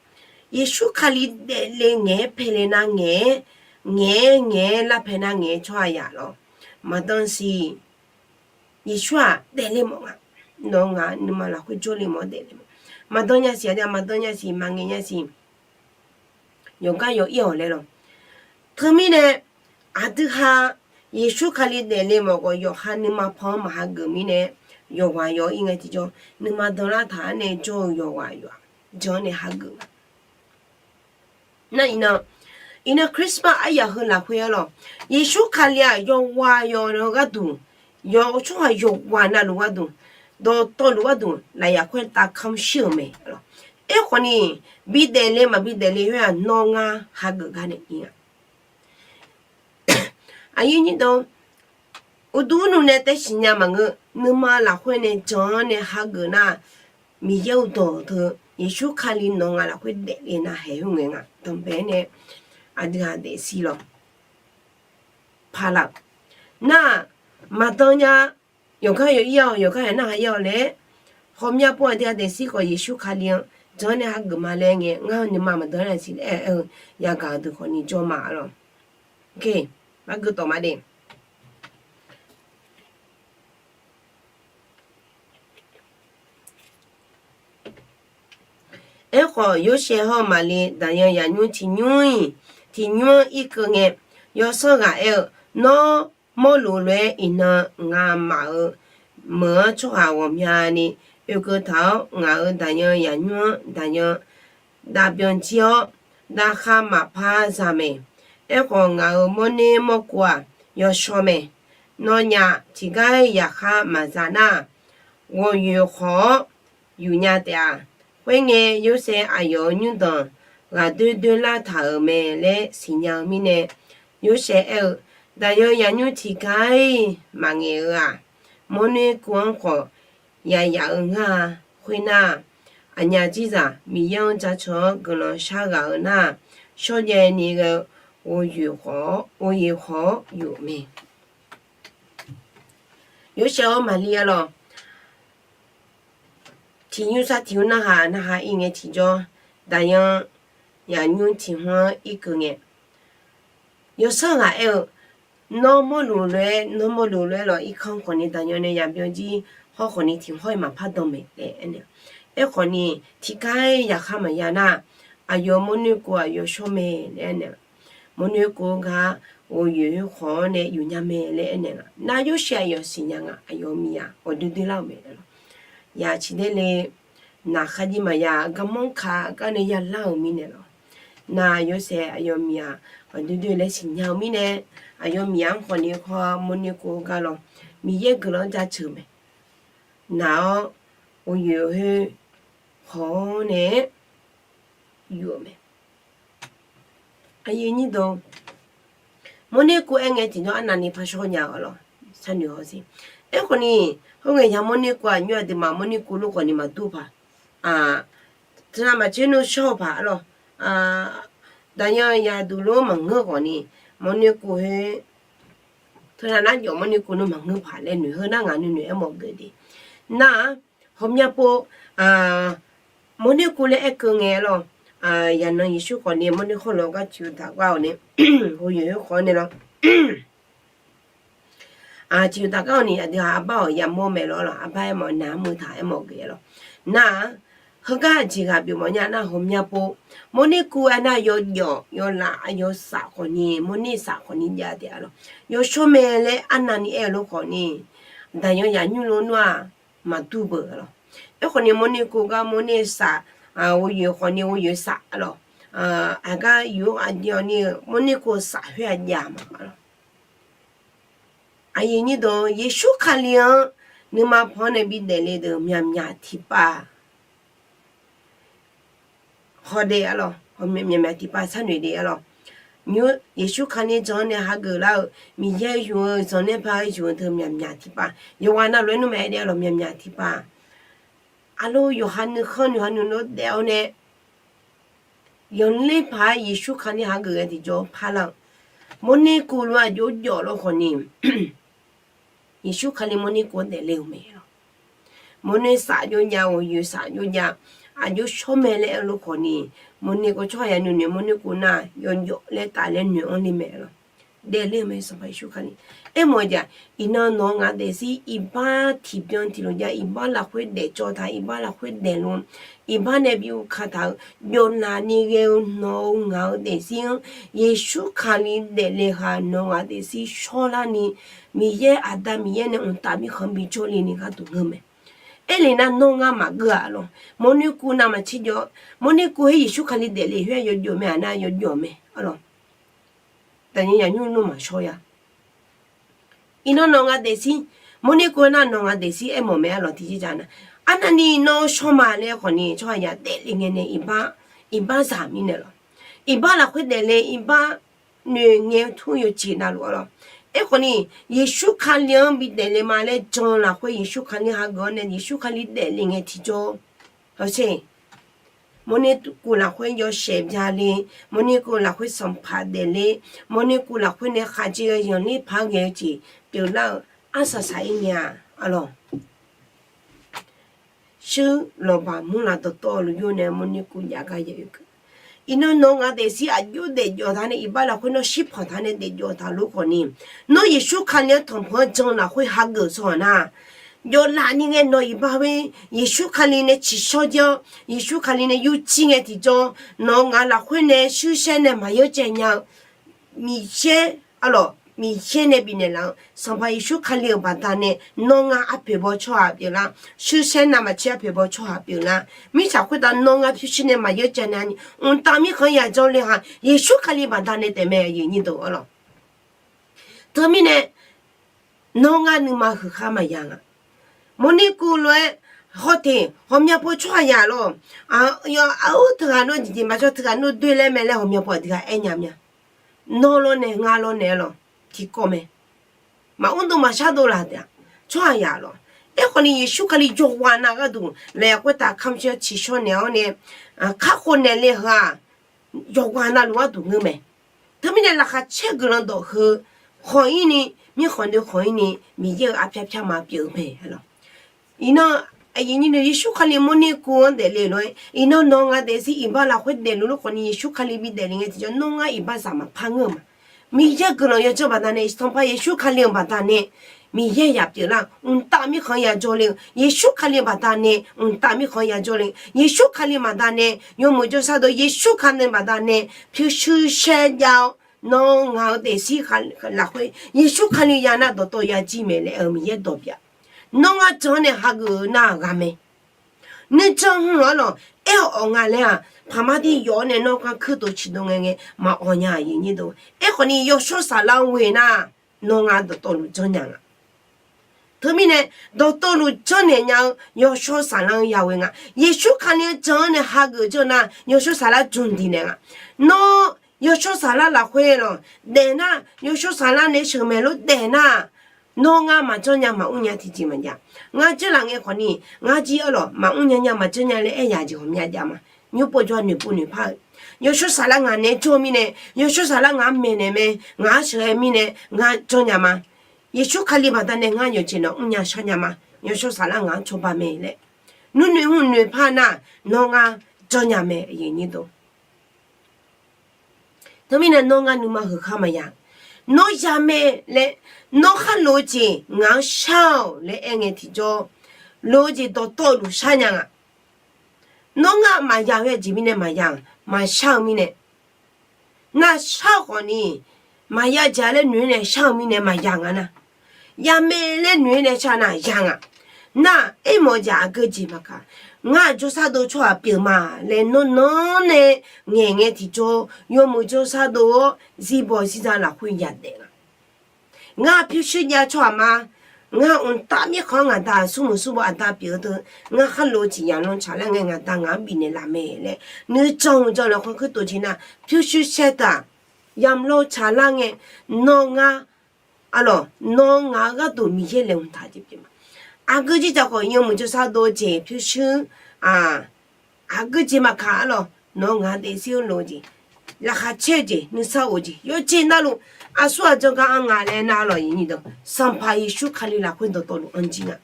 Yeqsur Kali daefle ngaeq-aer paele nar ngaeq-aer, ngaeq-aer ngaeq-aer larpae nar ngaeq-aer tsawrhaq yaf lawr. Maqdan siq. Yeqsur-aq daefle mawf nga. Nawq-eu ngaq nuima lafkhoer jawrle mawf-awr daefle mawf. Maqdan nya siq, aqdui-aq maqdan nya siq, maqngaeq nya siq. Yawqgar yaw ir-awq laer lawr. Teumirnae aqdui ha Yeqsur Kali daefle mawf khawf yawqha nuima pan-anr maqhageuf mirnae, yawqghaq yaw ir ngae tiqjawr nuima danlar taq-anr nae jawr-eu yawqghaq yawf-aq jan-anr nae hageuf nga. Nar iqnan, iqnan Christmas aryaq heu lafkhoer-anr lawr, Yeqsur Kali-aq yawqghaq yawq-eu gharduq, yawq tsawrhaq yawqghaq navluf gharduq, dawqtawvluf gharduq lafyaq khoer tavkanr shir-euq mae. Aerkhawf ni, bi daefle maqbi daefle khoer-aq nawr ngar hageuf gar nae ir nga. Aqyuif nyir deuq, uqduq nmr nae tae siqnya maqngeur, nuima lafkhoer nae jan-anr nae hageuf nar, Miqyaer-euq dawq teu Yeqsur Kali nawq-eu ngaq lafkhoer daefle nar haeq khoerngae nga danqbae nae aqdui-aq daefsir lawr. Paqlaq nar-aq, maqdan nya, yawqgar yaw ir-awq, yawqgar yawq narhaq ir-awq laer, hawmya pov aqdui-aq daefsir khawf Yeqsur Kali-anr jan-anr nae hageuf ma laer ngae, ngar nuima maqdan nya siq laer aer-eu yagaq-eu deuq khawf ni jawr ma lawr. Maqgeu tawq ma de. Aerkhawf, Yorsaev hawr-eu Maqli daqyan yaqnymr tiqnymr-iq tiqnymr-anr irkeuv ngae, yawsanr ghaq aer-eu, Nawr mawrluf lof-aer iqnan ngamaf-euq meuq-anr tsawrhaq ghawqmyani oekeuv taq-awr, ngaq-euq daqyan yaqnymr-anr daqyan davbyan jir-awr, davkhar maqpar za mae. Aerkhawf, ngaq-euq mawrner mawrkuv-aq, yawshawr mae. Nawnyaf tiqgar-iq yaqkhar maqza nar-aq, ghawqyoeq khawf-awr yufnya taef-a. Khoerngae, Yorsaev aqyawf-euq nymrdanq ghaqdoer doerlar taq-euq mae laer siqnya-eu mirnae, Yorsaev aer-eu, Daqyan yaqnymr tiqgar-iq maqngaeq-eu-aq, mawrner kuv-anr khawf yayaf-eu ngar-a. Khoernar-aq, aqnyaf jirzaq Miqyaer-anr jaceuq-awr guiqlanq sharghaq-eu nar-aq, shawrjaev ni ghae-eu ghoyoeq khawf-awr yuf-eu mae. Yorsaev-awr Maqli-a lawq. Tiqnymr sar tiqnymr narhaq narhaq ir ngae tiqjawr, daqyan yaqnymr tiqnymr-anr irkeuv ngae, yawsanr ghaq aer-eu, Nawr mawrluf lof-aer, nawr mawrluf lof-aer lawq irkanr khawf ni daqyan nae yaqbyan jir hawr khawf ni tiq hawr-iq maqpar dan maeq laer aernaeq-a. Aerkhawf ni, tiqgar-iq yaqkhar maqya nar, aqyawf mawrner kuv-aq yawshawr mae laer aernaeq-a. Mawrner kuv-eu gar ghoyoeq khoer khawf-awr nae yufnya mae laer aernaeq nga. Nar Yorsaev aqyawf siqnya nga, aqyawf miq-aq ghawqdoer doerlar-euq mae lawq. Yaq ciqder le, naq kharjir maqya garmanr ka gar nae yalar-euq mirnae lawq. Nar Yorsaev aqyawf miq-aq ghawqdoer doer laer siqnya-eu mirnae, aqyawf miq-anr khawf ni khawr mawrner kuv-eu gar lawq, Miqyaer guiqlanq-anr jaceuq mae. Naq-awr ghoyoeq khoer khawf-awr nae yuf-eu mae. Aqyuif nyir deuq, mawrner kuv aer ngae tiqnan arnavni par shawr nya-eu lawq, sharnoeq hawsher. Aerkhawf ni, khoerngae ya mawrner kuv-aq nymr aqduimaf mawrner kuv lof khawf ni maqdur paq. Teunav maqtser nmr shawr-eu paq-a lawq. Daqyan yaqduq lof maqngeur khawf ni, mawrner kuv khoer teunav nar jawf mawrner kuv nmr maqngeur paq laer noeq heu nar ngaq nuinoeq aermawf geuf de. Nar-aq, hawmya pov mawrner kuv laer aerkeuv ngae lawq. Yaqnan Yeqsur khawf ni mawrner hawr lof-aer gar tiq uqtaf gar-awq ni, ghoyoeq khoer khawf-awr nae lawq. Tiq uqtaf gar-awq ni aqdui-aq arbar-awq yamawr mae lawq lawq, arbar aermawf nav-anr muiq taq aermawf geuf-a lawq. Nar-aq, heugar aqjeq ghaq pyeuf mawf nya nar hawmya pov, mawrner kuv aernar yawjawf yawlaf aqyawf saf khawf ni, mawrner saf khawf ni jav taef-a lawq. Yawshawr mae laer arnavni aer-eu lof khawf ni, daqyan yaqnymr lof nmr-aq maqdur beuq-a lawq. Aerkhawf ni mawrner kuv gar mawrner saf, ghoyoeq khawf ni ghoyoeq saf-a lawq. Aqgar yuf-anr aqjav-awq ni-eu mawrner kuv saf khoer-aq jav ma-a lawq. Aqyuif nyir deuq, Yeqsur Kali-anr nuima pan-awr nae bidaef le deuq myaqmyaq tiqpav hawdaef-a lawq, myaqmyaq tiqpav sharnoeq daef-a lawq. Nymr Yeqsur Kali jan-anr nae hageuf lar-eu, Miqyaer yuf-eu zanqler par yuf-eu deuq myaqmyaq tiqpav, yawqghaq navluf-aer nmr maqaer daef-a lawq, myaqmyaq tiqpav. Aqlor yawqha nuikhanr nuikhanr nuinor daef-awr nae, yanqler paq-aer Yeqsur Kali hageuf ghae tiqjawr parlar-eu, mawrner kuv lof-aer jawrjawf lof khawf ni, Yeqsur Kali mawrner kuv-anr daefle-euq mae lawq. Mawrner saf jawrjav, ghoyoeq saf jawrjav, aqjox shawr mae laer aer-eu lof khawf ni, mawrni kov tsawrhaq ya nuinoeq mawrni kov nar yawjawf laer taf laer noeq-anr le mae lawq. Daefle-eu mae Sanqpaq Yeqsur Kali. Aermawf-eu jeq-aq, iqnan nawq-eu ngaq daefzir iqbax tiqbyan tiqlof jav, iqbax lafkhoer daefcawv taq, iqbax lafkhoer daefluf, iqbax nae bi uqkaq taq-euq jawvlaf ni ghae-eu nawq-eu ngaq-eu daefzir-anr Yeqsur Kali daefle khaq nawq-eu ngaq daefzir shawrlarni, Miqyaer Aqda Miqyaer nae mqtav mirkhanq bi jawrle ni gharduq ngeur mae. Aerle nar nawr ngar maqgeur-a lawq. Mawrni kov navmaqtser jawr, mawrni kov her Yeqsur Kali daefle khoer-a yawjawf mae-a nar yawjawf mae-a lawq. Taqnyir yaqnymr nmr maqshawr ya. Iqnan nawq-eu ngaq daefzir, mawrni kov nar nawq-eu ngaq daefzir aermawf mae-a lawq tiqjeq jaq nar. Arnavni nawr shawr ma laer khawf ni tsawrhaq ya daefle ngae nae iqbax, iqbax zaq mirnae lawq. Iqbax lafkhoer daefle iqbax noeqngae tur yawjeq navluf-a lawq. Aerkhawf ni, Yeqsur Kali-anr bi daefle ma laer jan lafkhoer Yeqsur Kali hageuf-awr nae Yeqsur Kali daefle ngae tiqjawr. Hawsher, mawrni kov lafkhoer yawshaef byale, mawrni kov lafkhoer sanqpaq daefle, mawrni kov lafkhoer nae khaqjeq yanqler paq-aer ghae-eu jeq pyeuflar-eu arsaq saq-ir ngae-a, a lawq. Shuir lawqbaq murlaq dawqtawvluf yur nae mawrni kov jav gar ya oekeuv. Iqnan nawq-eu ngaq daefzir aqjox daefjawf taq nae iqbax lafkhoer nawr shirpanq taq nae daefjawf taq lof khawf ni, nawr Yeqsur Kali-anr tanqpanq-anr jan lafkhoer hageuf-eu tsawrhaq nar, jawvlaf ni ngae nawq iqbax khoer Yeqsur Kali nae tsiqshawr jir-awr, Yeqsur Kali nae yurjir ngae tiqjawr, nawq-eu ngaq lafkhoer nae shuirshaer nae maqyawr caev nya-eu Miqyaer, a lawq, Miqyaer nae bifnaeq laf-eu Sanqpaq Yeqsur Kali-euq baqdanae nawr ngar arpoeq baw tsawrhaq pyeuflar, shuirshaer navmaqtser arpoeq baw tsawrhaq pyeuflar, mirtsaq khoertav nawr ngar pyurshuir nae maqyawr caev nya ni mqtav mirkhanq-anr yajawr le ha Yeqsur Kali baqdanae taef mae, aqyuif aqnyir deuq-a lawq. Teumirnae, nawr ngar nuima huiqkhar maqya nga. Mawrni kov lof-aer hawteq ghawqmya paw tsawrhaq ya lawq. Aq, yawf, aq, teughaq nawr jeqjeq maqjawr, teughaq nawr doe laer mae laer ghawqmya paw aqdui ghaq aer nya mya. Nawr lawrnae ngar lawrnae lawq, tiqkawv mae. Maqmr dov maqshar dov laf-a tsawrhaq ya lawq. Aerkhawf ni Yeqsur Kali yawqghaq nav gharduq laf-aq khoertav kamq shir-awr tsiqshawr naeq-awr nae kakhof naeq le heu-aq, yawqghaq navluf gharduq ngeur mae. Teumirnae laqkhaq caer guiqlanq dawq heu khawq-ir ni, mirkhanq doe khawq-ir ni Miqyaer-euq arpyar pyar ma pyeuf-eu mae lawq. Iqnan, aqyuif aqnyir deuq, Yeqsur Kali mawrni kov-anr daefle lof-aer iqnan nawq-eu ngaq daefzir iqbax lafkhoer daefluf lof khawf ni Yeqsur Kali bi daefle ngae tiqjawr nawr ngar iqbaxzaq maqpar ngeur-eu ma. Miqyaer guiqlanq yawdzanr baqdanae Sanqpaq Yeqsur Kali-euq baqdanae Miqyaer yaf pyeuflar-eu mqtav mirkhanq-anr yajawr le-eu, Yeqsur Kali baqdanae mqtav mirkhanq-anr yajawr le-eu, Yeqsur Kali baqdanae yawmuiq jawrshar dov, Yeqsur Kali baqdanae pyurshuir shaer jav-awr nawr ngaq-eu daefzir lafkhoer Yeqsur Kali ya nar dawqtawv yajir mae laer-eu Miqyaer dawq bif-a. Nawr ngar jan-anr nae hageuf-eu nar ghaq mae. Nuijan hmq-anr lawq, aer-awq awq nga laer-aq, paqmar tir yawf-awr nae nawr gar kuirtov ciqdov ngae ngae maqawq nya, aqyuif aqnyir deuq. Aerkhawf ni yawshawr saflar-anr ghoe nar, nawr ngar dawqtawvluf janrnya nga. Teumirnae, dawqtawvluf janrnaeq nya-eu yawshawr saflar-anr yaghoe nga. Yeqsur Kali-anr jan-anr nae hageuf janr nar, yawshawr saflar jmq diq naeq nga. Nawr yawshawr saflar lafkhoer lawq daef nar, yawshawr saflar nae sheuqmaeq lof daef nar, nawr ngar maqjanr nya maqmr nya tiqjeq maqjav. Ngar janrlaf ngae khawf ni, ngar jir-awr lawq maqmr nya nya maqjanr nya laer aer yaq jeq ghawqmya jav ma. Nymr pov jawr-a noeqpov noeqpar-eu, yawshawr saflar ngaq naeq-aer jawr mirnae, yawshawr saflar ngaq-anr maeqnaeq mae, ngaq-anr sheuqghae mirnae ngar janrnya ma. Yeqsur Kali baqdanae ngar yawqjeq nawq mrnya sharnya ma. Yawshawr saflar ngaq-anr cawba mae laer nuinoeq hmq noeqpar nar, nawr ngar janrnya mae, aqyuif aqnyir deuq. Teumirnae nawr ngar nuima huiqkhar maqya. Nawr ya mae laer, nawr khar lof-eu jeq ngaq-anr shar-awq laer aer ngae tiqjawr, lof-eu jeq dawqtawvluf sharnya nga. Nawr ngar maqya-eu jeq mirnae maqya-a, maqshar-eu mirnae. Nar shar-eu khawf ni, maqya jeq-a laer noeq-aer nae shar-eu mirnae maqya nga nar. Ya mae laer noeq-aer nae shar nar ya nga. Nar aermawf-eu jeq aqgeu jeq maqkaq, ngar jawrshar dov tsawrhaq pyeuf ma laer nawr nan nae ngaeq ngae tiqjawr, yawmuiq jawrshar dov-awr zirbaw zirza lafkhoer yadaef nga. Ngar pyurshuir jav tsawrhaq ma. Ngar mqtav mirkhanq-anr ngaq da-aq smrmuiq smrbaw aqda pyeuf-eu deuq, ngar khar lof-eu jeq yaqlan tsaqlar ngae ngaq da ngaq-anr bifnaeq laf mae laer nuijan hmq jan lafkhoer kuirtof jeq nar, pyurshuir shaer taq yamq lawr tsaqlar ngae, nawr ngar, a lawq, nawr ngaq-eu gharduq Miqyaer laeqhmq taq jeq pyeuf ma. Aqgeu jir jaq khawf yawmuiq jawrshar dov-eu jeq pyurshuir, aq, aqgeu jeq maqkaq, a lawq, nawr ngaq daefzir-anr lof-eu jeq, laqkhaq caer-eu jeq, nuisar of-eu jeq, yawqjeq navluf aqsur aqjan gar anr nga laer nar, a lawq, aqyuif aqnyir deuq, Sanqpaq Yeqsur Kali lafkhoer dawqtawvluf anr jir nga.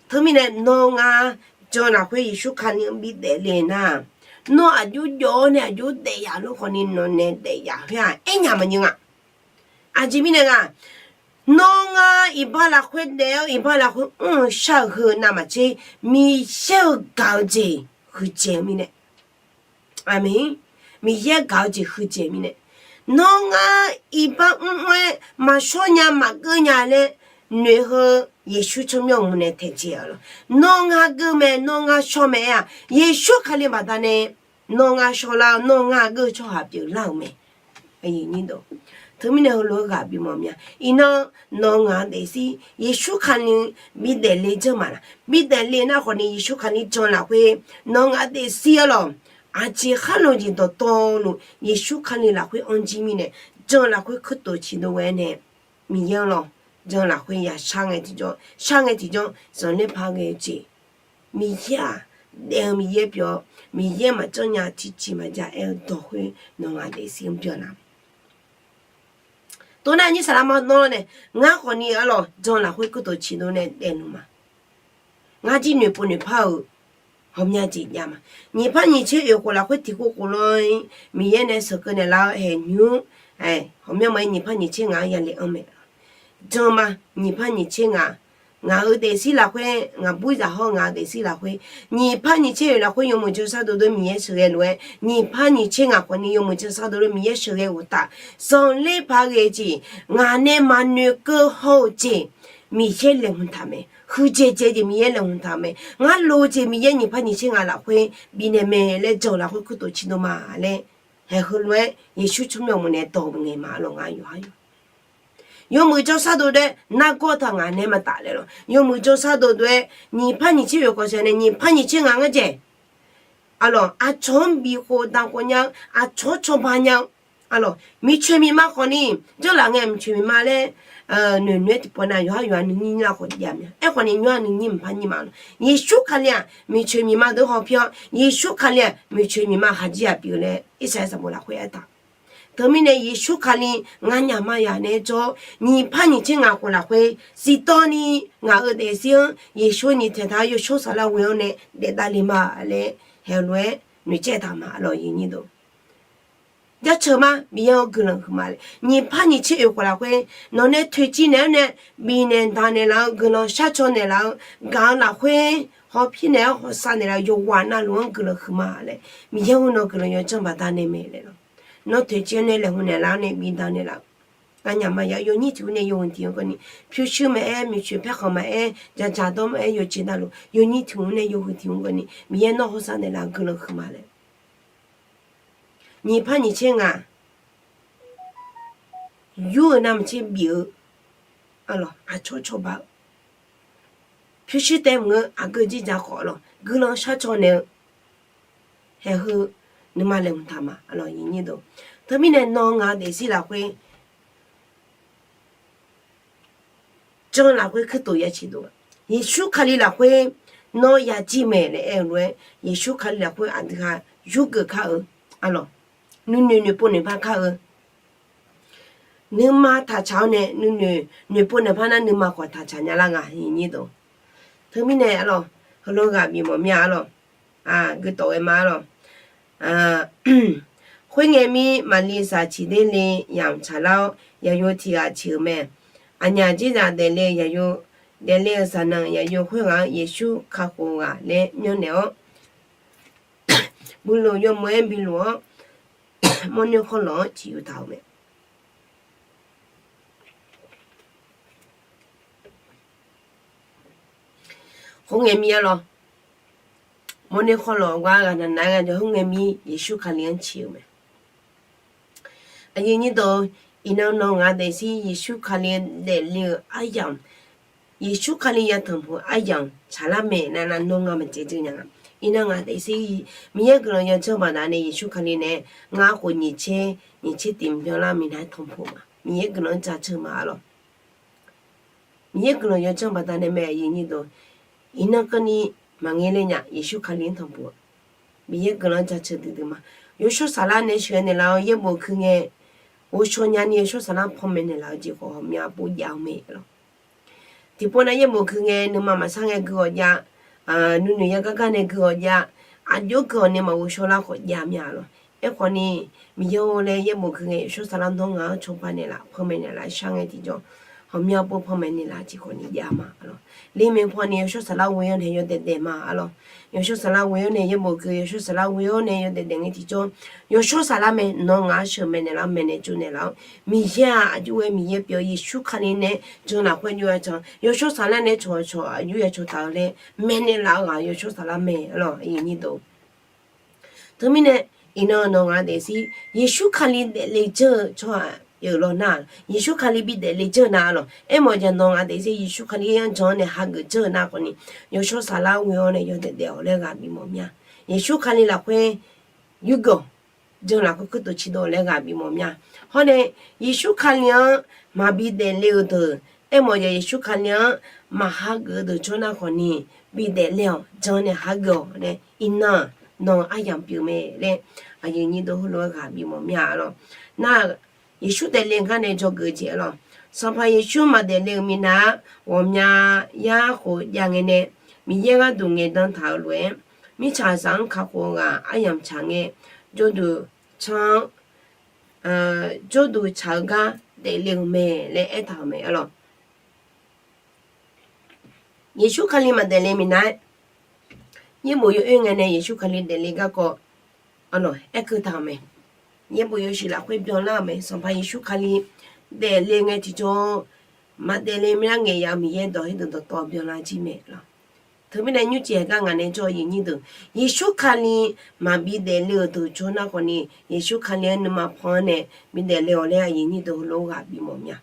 Teumirnae nawr ngar jan lafkhoer Yeqsur Kali-anr bidaef le nar, nawr aqjox jawv-awr nae aqjox daef yaf lor khawfni nawq nae daef yaf khoer-aq aernya maqnyeuv nga. Aqjeq mirnae nga, nawr ngar iqbax lafkhoer daef-awr iqbax lafkhoer mr-eu shar-euq heu navmaqtser Miqyaer-euq gaq-eu jeq huiqdzaeq-eu mirnae. Aqmeq. Miqyaer gaq-eu jeq huiqdzaeq mirnae. Nawr ngar iqbax mr-aer maqshawr nya maqgeur nya laer noeq heu Yeqsur tsawrmyanr uqmov nae taeqdzae-a lor. Nawr ngar geur mae, nawr ngar shawr mae-aer-aq, Yeqsur Kali baqdanae nawr ngar shawrlar-eu, nawr ngar geur-eu tsawrhaq pyeuflar-euq mae. Teumirnae heulof-aer ghaq bimawf mya. Iqnan nawq ngaq-eu daefzir Yeqsur Kali bidaef le janr maqlaq? Bidaef le nar khawfni Yeqsur Kali jan lafkhoer nawq ngaq-eu daefzir-a lor. Aqjeq khar lo jeq dawqtawvluf Yeqsur Kali lafkhoer anr jir mirnae, jan lafkhoer kurtof ciqdov ghae nae, Miqyaer-anr lor, jan lafkhoer ya shar ngae tiqjawr, shar ngae tiqjawr zanqler paq ghae-eu jeq, Miqyaer-aq daef-eu Miqyaer pyeuf-awr, Miqyaer maqjanr nya tiqjeq maqjav aer-eu dawq khoer nawq ngaq daefzir-anr byanlar. Tov nar nyir saqlaq ma nawr nae, ngar khawfni-a lor jan lafkhoer kurtof ciqdov nae daefluf ma. Ngar jir noeqpov noeqpar-euq ghawqmya jeq jav ma. Nyiq par nyiq tser oeq khof lafkhoer tiqkhof khof lor-ir Miqyaer nae sheuqkeuv naeqlaf-eu haeq nymr, ghawqmya ma-ir nyiq par nyiq tser ngaq-anr yale anr mae. Jan ma, nyiq par nyiq tser ngaq, ngaq-euq daefzir lafkhoer ngaqbur zaq hawr ngaq-euq daefzir lafkhoer, nyiq par nyiq tser oeq lafkhoer yawmuiq jan shardov dov Miqyaer sheuqghae lof-aer, nyiq par nyiq tser ngaq khawfni yawmuiq jan shardov dov Miqyaer sheuqghae uqtaf, zanqler paq ghae jeq ngaq nae maqnoeq keuv haw-eu jeq Miqyaer laeqhmq taq mae. Huiqdzaeq dzaeq jeq Miqyaer laeqhmq taq-eu mae. Ngar lof-eu jeq Miqyaer nyiq par nyiq tser ngaq lafkhoer bifnaeq mae laer jan-eu lafkhoer kurtof ciqdov ma laer, haeq heulof-aer Yeqsur tsawrmyanr uqmov nae dawq ngaeq ma lor ngar yawqha yawq. Yawmuiq jan shardov dov-aer nargawr taq ngaq nae maqtaf laer lor. Yawmuiq jan shardov dov-aer nyiq par nyiq tser oeq khawf shaq nae nyiq par nyiq tser ngaq ngar dzaeq. Aqlawq aqcawq-anr bif khof danq khof nya-eu, aqcawq-anr cawba nya-eu, aqlawq miqcoeq miqma khawfni, janrlaf ngae miqcoeq miqma laer noeqnoeq-aer tiqpawf nav yawqha yawqha nuinyir lar khawf jav mya. Aerkhawfni nymr-aq nuinyir mqpar nyir ma lor. Yeqsur Kali-aq miqcoeq miqma deuq hawpir-awr, Yeqsur Kali-aq miqcoeq miqma khaqdzer-aq pyeuf laer Irsaqleqlav sanqbof lafkhoer aertaq. Teumirnae Yeqsur Kali nganyaf maqyaf nae jawr-awr, nyiq par nyiq tser ngaq khof lafkhoer siqtawvni ngaq-euq daefzir-anr Yeqsur nyiq taeqtaq-awr yawshawr saflar ghoe-awr nae daef davle ma laer haeq lof-aer noeqcaev taq ma lor. Jaceuq ma, Miqyaer-anr guiqlanq huiqma laer. Nyiq par nyiq tser oeq khof lafkhoer nawq nae toeqciv naeq-awr nae bifnaeq daq naeqlaf-eu guiqlanq sharcaw naeqlaf-eu gaq-eu lafkhoer hawpir naeq-awr hawsav naeqlaf-eu yawqghaq navluf-anr guiqlanq huiqma laer. Miqyaer-anr nawq guiqlanq yawdzanr baqdanae mae laer lor. Nawr toeqciv-awr nae laeqhmq naeqlaf-awr nae bidaq naeqlaf-eu nganyaf maqyaf yawnyir tiq ghaq nae yawhuiq tiq ghaq-anr keuvni, pyurshuir maqaer, miqcoeq paerkhanq maqaer, dzaqdzaq dawr maqaer, yawjeq navluf yawnyir tiq ghaq-anr nae yawhuiq tiq ghaq-anr keuvni Miqyaer nawr hawsav naeqlaf-eu guiqlanq huiqma laer. Nyiq par nyiq tser ngaq yur-eu navmaqtser bif-eu, aqlawq aqcawq cawba-eu, pyurshuir taev mq-eu aqgeu jirdzaq khawf lor guiqlanq sharcaw naeq-eu haeq heu nuima laeqhmq taq ma. Teumirnae nawr ngaq-eu daefzir lafkhoer jan lafkhoer kuirtof ya ciqdov-a. Yeqsur Kali lafkhoer nawr ya jir mae laer aer-eu lof-aer, Yeqsur Kali lafkhoer aqdui ha yurgeuf kar-eu, aqlawq nuinoeq noeqpov noeqpar kar-eu, nuima taqtsaq-awr nae nuinoeq noeqpov noeqpar nar nuima khawf taqtsaq nya lar nga. Teumirnae aqlawq heulof ghaq bifmawf mir-a lor. Guitawf ghae ma lor. Khoerngae mir Maqliv zaq ciqder le yamq tsaqlar-awr, yaqyo tiq ghaq ciq-euq mae. Aqnyaf dzerdzaq daefle-eu yaqyo, daefle-eu zaqnanq yaqyo khoerghaq-anr Yeqsur kakhof ghaq laer myanrnaeq-awr, builof yawmuiq-aer biluf-awr, mawrnoer khawrlawq-anr ciq yuf taq-euq mae. Khoerngae mir-a lor. Mawrnoer khawrlawq gar ghaqnaq nav-aer gharduq khoerngae mir Yeqsur Kali-anr ciq-euq mae. Aqyuif nyir deuq, iqnan nawr ngaq daefzir Yeqsur Kali daefle-eu aryamq, Yeqsur Kali yatanq puq-eu aryamq tsaqlar mae nar nar nawr ngaq maqcaev dzeur nya nga. Iqnan ngaq daefzir Miqyaer guiqlanq yawdzanr baqdanae Yeqsur Kali nae ngar khof nyiq tser, nyiq tser tiq mq byanlar minav-aer tanqpuq ma. Miqyaer guiqlanq-anr jaceuq ma-a lor. Miqyaer guiqlanq yawdzanr baqdanae mae, aqyuif nyir deuq. Iqnan keuvni maqngae le nya, Yeqsur Kali-anr tanqpuq-eu Miqyaer guiqlanq jaceuq duidui ma. Yawshawr saflar nae sheuqghae naeqlaf-eu yaerbof keuv ngae, ghovshaw nyani yawshawr saflar panmaeq naeqlaf-eu jeq khawf ghawqmya pov jav-eu mae lor. Tiqpov nav yaerbof keuv ngae nuima maqsar ngae gui ghawqjav, nuinoeq yagar gar nae gui-awq jav, aqjox gui-awq nae maqghof shawrlar khawf jav mya lawq. Aerkhawf ni, Miqyaer-or laer yaerbof gui ngae, yawshawr saflar nawr ngaq-anr cawba naeqlaf, panmaeq naeqlaf shar ngae tiqjawr, ghawqmya pov panmaeq naeqlaf tiqkhawf ni jav ma lawq. Lermae paw ni yawshawr saflar ghoe-awr nae yawdaef daef ma lawq. Yawshawr saflar ghoe-awr nae yaerbof gui, yawshawr saflar ghoe-awr nae yawdaef daef ngae tiqjawr, yawshawr saflar mae, nawr ngaq-anr sheuqmaeq naeqlaf-awr maeqnaeq tsovnaeq laf-awr, Miqyaer-aq aqjox-aer Miqyaer pyeuf-awr Yeqsur Kali nae jan lafkhoer aqjox-aer can, yawshawr saflar nae cawq cawq aqjox-aer cawq taq-eu laer maeqnaeq laf-eu ghaq yawshawr saflar mae lawq. Teumirnae, iqnan nawq ngaq daefzir Yeqsur Kali daefle janr-eu tsawrhaq pyeuf law nar, Yeqsur Kali bi daefle janr-eu nar lawq. Aermawf-eu jeq nawq ngaq daefzir Yeqsur Kali-anr jan-awr nae hageuf janr-eu nar khawf ni, yawshawr saflar ghoe-awr nae yawdaef daef-awq laer ghaq bifmawf mya. Yeqsur Kali lafkhoer yurgeuf jan lafkhoer kuirtof ciqdov laer ghaq bifmawf mya. Hawr nae, Yeqsur Kali-anr maqbi daefle-euq deuq, aermawf-eu jeq Yeqsur Kali-anr maq hageuf-eu deuq tsawrhaq nar khawf ni, bi daefle-awq, jan nae hageuf-awq laer iqnan nawq-eu aryamq pyeuf mae laer, aqyuif nyir deuq heulof-aer ghaq bifmawf mya lawq. Nar, Yeqsur daefle gar nae dzawgeuf jeq lawq. Sanqpaq Yeqsur maq daefle-euq minav-aq, ghawqmya yar khof jav ngae nae, Miqyaer gharduq ngaeqdan taq-euq lof-aer, mirtsaqzaq-anr kakhof-eu ghaq aryamq tsaq ngae, jawrduq can-anr jawrduq tsaq-eu gar daefle-euq mae laer aertaq-euq mae lawq. Yeqsur Kali maq daefle minav-aer, yaerbof yawoer ngae nae Yeqsur Kali daefle garkawv arlawq aerkeuv taq-euq mae. Yaerbof yawshuif lafkhoer byanlar-euq mae. Sanqpaq Yeqsur Kali daefle ngae tiqjawr, maq daefle mirnae ngaeq yaf-eu Miqyaer dawq khoerdeuq dawqtawv byanlar jir mae lawq. Teumirnae nymrcif haegar ngaq nae jawr-eu aqyuif nyir deuq, Yeqsur Kali maqbi daefle-euq deuq tsawrhaq nar khawf ni, Yeqsur Kali-anr nuima pan-anr nae bi daefle-awq laer aqyuif nyir deuq heulof-aer ghaq bifmawf mya.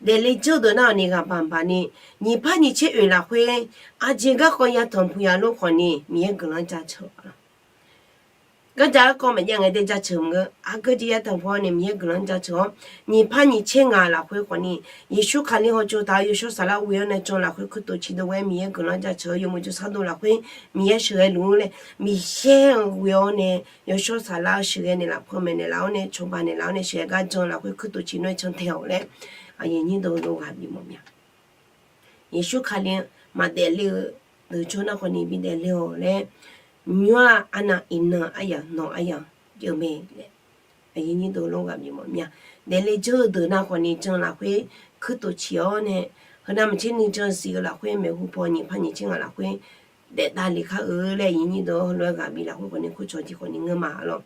Daefle janr-eu deuq nar-awq ni ghaq baq baq ni, nyiq par nyiq tser oeq lafkhoer aqjeq garkawv yatanq puq yaf lor khawf ni Miqyaer guiqlanq-anr jaceuq-awq lawq. Gardzaq garkawv maqjav ngae dae jaceuq maqngeur. Aqgeu jeq yatanq puq-awr ni Miqyaer guiqlanq-anr jaceuq-awr, nyiq par nyiq tser ngaq lafkhoer khawf ni, Yeqsur Kali hawtsov taq-eu yawshawr saflar ghoe-awr nae jan lafkhoer kuirtof ciqdov ghae Miqyaer guiqlanq-anr jaceuq-eu yawmuiq jawrshar dov lafkhoer Miqyaer sheuqghae luf-ur laer, Miqyaer-euq ghoe-awr nae yawshawr saflar sheuqghae naeqlaf, panmaeq naeqlaf-awr nae, cawba naeqlaf-awr nae sheuqghae gar jan lafkhoer kuirtof ciqdov-aer can tae-awq laer, aqyuif nyir deuq heulof ghaq bifmawf mya. Yeqsur Kali-anr maq daefle-eu deuq tsawrhaq nar khawf ni bi daefle-awq laer, nymr-aq arnav iqnan aryamq nawq aryamq pyeuf mae laer, aqyuif nyir deuq heulof ghaq bifmawf mya. Daefle janr-eu deuq nar khawf ni jan lafkhoer kuirtof ciq-awr nae, heunav maqtser nuijan siq-eu lafkhoer maeqhu paw nyiq par nyiq tser ngaq lafkhoer daef davle kar-eu laer aqyuif nyir deuq heulof-aer ghaq bif lafkhoer khawf ni kurcawq jeq khawf ni ngeur ma arlawq.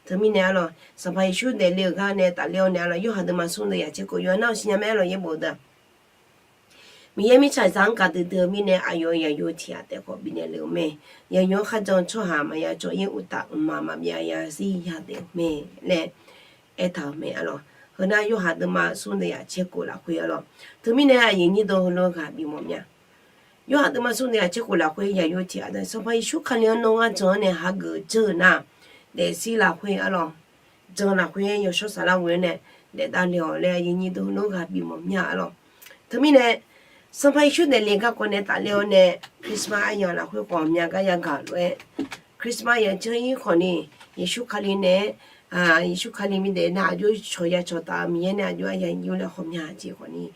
Teumirnae arlawq, Sanqpaq Yeqsur daefle-euq gar nae tafler-awr nae arlawq, Yorhaq deuvma smr deuq yaq tser khof yawf nar-awq siqnya mae arlawq, yaerbof deuq-aq, Miqyaer mirtsaqzaq-anr gaqdui dui-eu mirnae aqyawf-euq yaqyo tiq ghaq taef khawf bifnaeq le-euq mae. Yaqyo-anr kharjan-eu tsawrhaq maqya cawv-ir uqtaf, mqmaq maqbyav ya zir ya daef-eu mae laer aertaq-euq mae arlawq. Heunar Yorhaq deuvma smr deuq yaq tser khof lafkhoer arlawq. Teumirnae aqyuif nyir deuq heulof ghaq bifmawf mya. Yorhaq deuvma smr deuq yaq tser khof lafkhoer yaqyo tiq ghaq deuq Sanqpaq Yeqsur Kali-anr nawr ngar jan-awr nae hageuf janr-eu nar, daefzir lafkhoer arlawq, jan lafkhoer yawshawr saflar ghoe-awr nae daef davle-awq laer aqyuif nyir deuq heulof ghaq bifmawf mya arlawq. Teumirnae, Sanqpaq Yeqsur daefle garkawv nae tafler-awr nae Christmas aryamq lafkhoer khawf mya gar yagaq lof-aer, Christmas yawjanr-ir khawf ni, Yeqsur Kali nae-a, Yeqsur Kali midaef nar aqjox cawq ya cawq taf-eu Miqyaer nae aqjox aryamq yur laer khawf mya jeq khawf ni,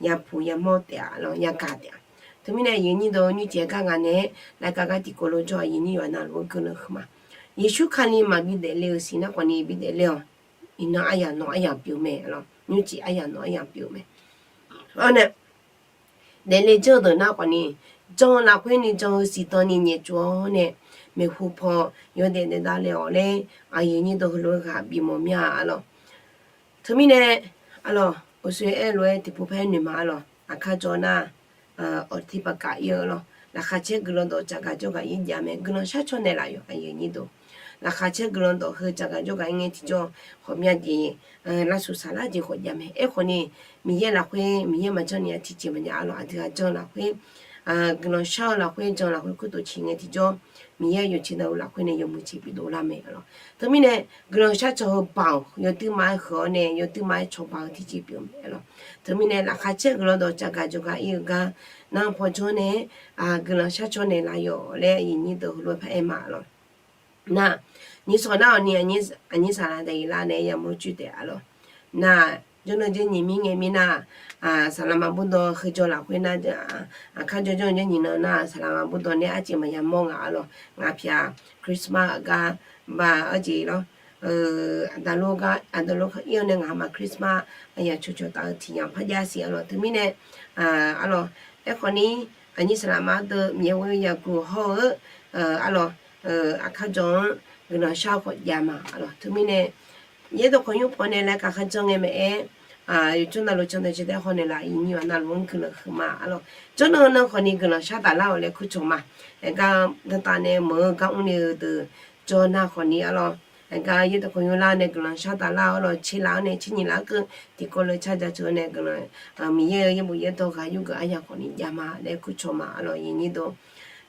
yapuq yamawr taef-a lawq, yagaq taef-a. Teumirnae aqyuif nyir deuq nymrcif haegar ngaq nae-aer laqkaq gar tiqkawv lof jawr aqyuif nyir yawqha navluf-anr guiqlanq huiqma. Yeqsur Kali maqbi daefle-euq siq nar khawf ni bi daefle-awq. Iqnan aryamq nawq aryamq pyeuf mae arlawq, nymrcif aryamq nawq aryamq pyeuf mae. Arnae, daefle janr-eu deuq nar khawf ni, jan lafkhoer nuijan-eu siqdan ni nyaeftsov-awr nae, maeqhu paw yawdaef daef davle-awq laer aqyuif nyir deuq heulof-aer ghaq bifmawf mya arlawq. Teumirnae arlawq, uqshoe aerlof-aer tiqpov paer noeqma arlawq, aqkar jawr nar, awq tiqpavkaf ir-eu lawq, laqkhaq caer guiqlanq dawq tsafgaq jawrgaq ir jav mae, guiqlanq sharcaw naeqlaf yawq aqyuif nyir deuq. Laqkhaq caer guiqlanq dawq heu tsafgaq jawrgaq ir ngae tiqjawr, khawf mya jeq, lavshuq saqlar jeq khawf jav mae. Aerkhawf ni, Miqyaer lafkhoer Miqyaer maqjanr ni-a tiqjeq maqjav arlawq, aqdui-aq jan lafkhoer, guiqlanq shar-eu lafkhoer jan lafkhoer kurtof ciq ngae tiqjawr, Miqyaer yawqjeq navluf lafkhoer nae yawmuiq jeq bidov lar mae arlawq. Teumirnae, guiqlanq sharcaw heu baoq yawduirma-aer heu-awr nae yawduirma-aer cawba-eu tiqjeq pyeuf mae arlawq. Teumirnae laqkhaq caer guiqlanq dawq tsafgaq jawrgaq ir-eu gar, nar paw jawr nae-a, guiqlanq sharcaw naeqlaf yawq laer aqyuif nyir deuq heulof-aer paraer ma arlawq. Nar, nyiq sawq nar-awq ni aqnyir saqlaq daqyeq lar nae yamawr coer taef arlawq. Nar, Jawrnan janr nyiq mir ngae mirnar, saqlaqma bawrdaw heujawr lafkhoer nar, aqkar jawrjawr janr nyiq nan nar, saqlaqma bawrdaw nae arciv maqya mawr ngaq arlawq. Ngaq pyaq Christmas aqgar ba arjeq lawr, aqdalof gar aqdalof ir-awr nae ngaqma Christmas aqyawf cawqcawq taf-eu tiq yamq par jav siq arlawq. Teumirnae arlawq, aerkhawf ni aqnyir saqlaqma deuq Miqyaer ghoe-eu yaguq hawr-eu arlawq, aqkar jawr-anr guiqlanq shar-eu khawf jav ma arlawq. Teumirnae yaerdawq kawqnymr pawnae laer kaqkhar janr ngae maeq-aer, yawqjawr navluf cantae caetae haw naeqlaf, iqnyir yawqha navluf-anr guiqlanq huiqma arlawq. Jawrnan nan khawfni guiqlanq shar taflar-awq laer kurcawq ma. Aergar dantav nae meuq-eu gar mrle-eu deuq jawr nar khawfni arlawq, aergar yaerdawq kawqnymr lar nae guiqlanq shar taflar-awq arlawq. Tserlaf-anr nae tser nyiq laf-anr keuv tiqkawv le car ja ceuq-anr nae guiqlanq, Miqyaer-euq yaerbof yaerdawq ghaq yurgeuf aryamq khawfni javma laer kurcawq ma arlawq, iqnyir deuq.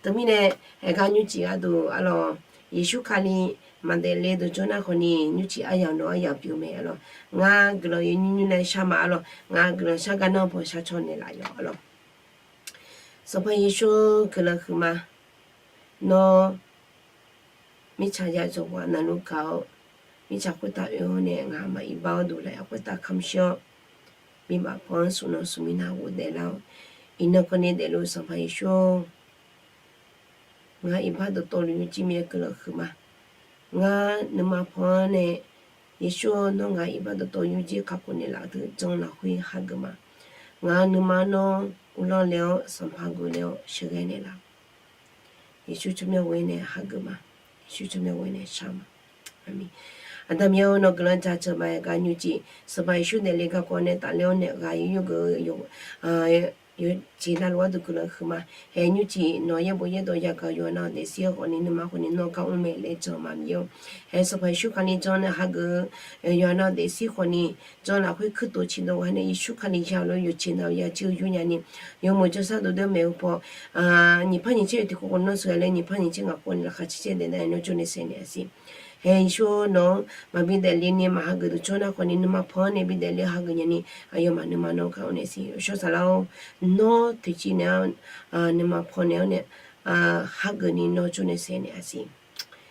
Teumirnae aergar nymrcif gharduq arlawq, Yeqsur Kali maqdaef le deuq jawr nar khawfni nymrcif aryamq nawq aryamq pyeuf mae arlawq. Ngar guiqlanq yawnymr nymr nae shar ma arlawq. Ngar guiqlanq shar gar nar paw shar caw naeqlaf yawq arlawq. Sanqpaq Yeqsur guiqlanq huiqma. Nawr mirtsaq ya dzawq ghaq navluf gaq-awr, mirtsaq khoertav oe-awr nae ngaqma iqbax-awr duq laf-aer khoertav kamq shir-awr, bibaf paw-anr smq nan smq mirnav ghofdaef lar-awr, iqnan kawv ni daefluf Sanqpaq Yeqsur-or, ngaq iqbax dawqtawvluf yurjir mir-aer guiqlanq huiqma. Ngar nuima paw-anr nae, Yeqsur-or, nawr ngaq iqbax dawqtawv yurjir kakhof naeqlaf-eu deuq janr lafkhoer hageuf ma. Ngaq nuima nawr uvlanr le-awr sanqpaq geuf le-awr sheuqghae naeqlaf. Yeqsur tsawrmyanr ghoe nae hageuf ma. Yeqsur tsawrmyanr ghoe nae shar ma. Aqmeq. Aqda Miqyaer-or, nawq guiqlanq jaceuq ma. Aergar nymrcif Sanqpaq Yeqsur daefle garkawv nae tafler-awr nae ghaq yawqyur geuf-eu yawqjeq navluf gharduq guiqlanq huiqma. Hae nymrcif nawq yaerbof yaerdawq yagaq-eu yawqha nav-eu daefzir-eu khawfni nuima khawfni nawr gar mr mae laer jan ma Miqyaer-or. Hae Sanqpaq Yeqsur Kali janr nae hageuf-eu yawqha nav-eu daefzir khawfni jan lafkhoer kuirtof ciqdov ghae nae Yeqsur Kali ya-euq lof yawqjeq nav-eu ya jir-eu yur nya ni, yawmuiq jawrshar dovdov maeq-eu paw, nyiq par nyiq caer yawq tiq khov khov nawr sheuqghae laer nyiq par nyiq caer ngaq khov ni laqkhaq caer caer daef nar nawr jawr nae saef naeq-a siq. Hae Yeqsur-or, nawq-anr maqbi daefle ni maqhageuf deuq jawr nar khawfni nuima paw-anr nae bi daefle hageuf nya ni, aqyawfmaf nuima nawr gar mr naeq siq. Yawshawr Saflar-or, nawr toeqciv naeq-awr nuima paw naeq-awr nae hageuf ni nawr jawr nae saef naeq-a siq.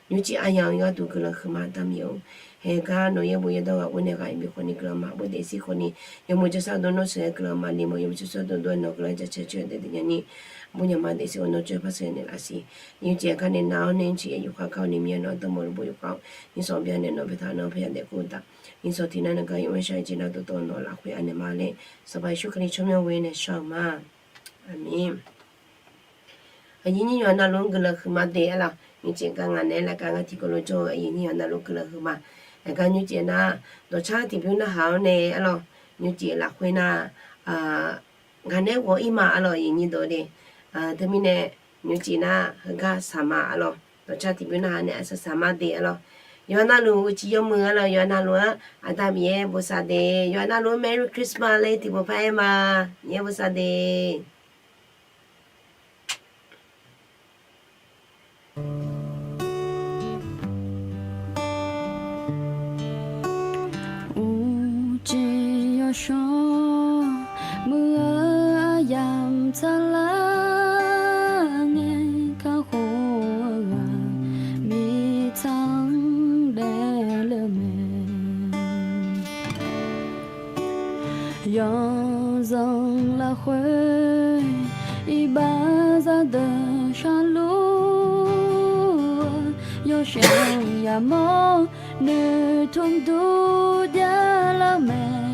Nymrcif aryamq-eu gharduq guiqlanq huiqma Aqda Miqyaer-or. Hae gar nawq yaerbof yaerdawq ghaq ghoe nae ghaq iqbi khawfni guiqlanq ma, bof daefzir khawfni yawmuiq jawrshar dov nawr sheuqghae guiqlanq ma, liqmeuq yawmuiq jawrshar dov dov-aer nawq guiqlanq jaceuq caer daef deuq nya ni, bur nya ma daefzir-or nawr jawr par sheuqghae naeq laf siq. Nymrcif gar nae nav-awr nae nymrcif yaeq yuf khar gar-awr nae Miqyaer nawq ardanr mawf luf bof yuf khar-awr, nymrsanq bya nae nawq baetaq nar parya daef kur-eu taf. Nymrsanq tiq nar nae gar yawmuiq shar-eu jeq nar dawqtawv nawq lafkhoer anaeq ma laer Sanqpaq Yeqsur Kali tsawrmyanr ghoe nae shar-eu ma. Aqmeq. Aqyuif nyir yawqha navluf-anr guiqlanq huiqma de arlawq. Nymrcif gar ngaq naeq-aer laer gar ngar tiqkawv lof jawr-eu aqyuif nyir yawqha navluf-anr guiqlanq huiqma. Aergar nymrcif nar dawqcar tiqbymr narhaq-awr nae arlawq, nymrcif lafkhoer nar ngaq naeq-aer ghawq-ir ma arlawq, aqyuif nyir deuq de. Teumirnae nymrcif nar heugar saq ma arlawq, dawqcar tiqbymr narhaq nae aqsaq saq ma de arlawq. Yawqha navluf uqcif yawmuiq arlawq, yawqha navluf-anr Aqda Miqyaer bosav de, yawqha navluf-anr Merry Christmas laer tiqpov par-aer ma. Miqyaer bosav de. Uqcif yawshawr muiq-eu aryamq tsaqlar ngae, kakhof-eu ghaq mirtsaq-anr daefle-eu mae. Yawzanq lafkhoer iqbax zaqdeuq sharluf-eu, yawshaef yamawr noeqtmq dur javlar-eu mae.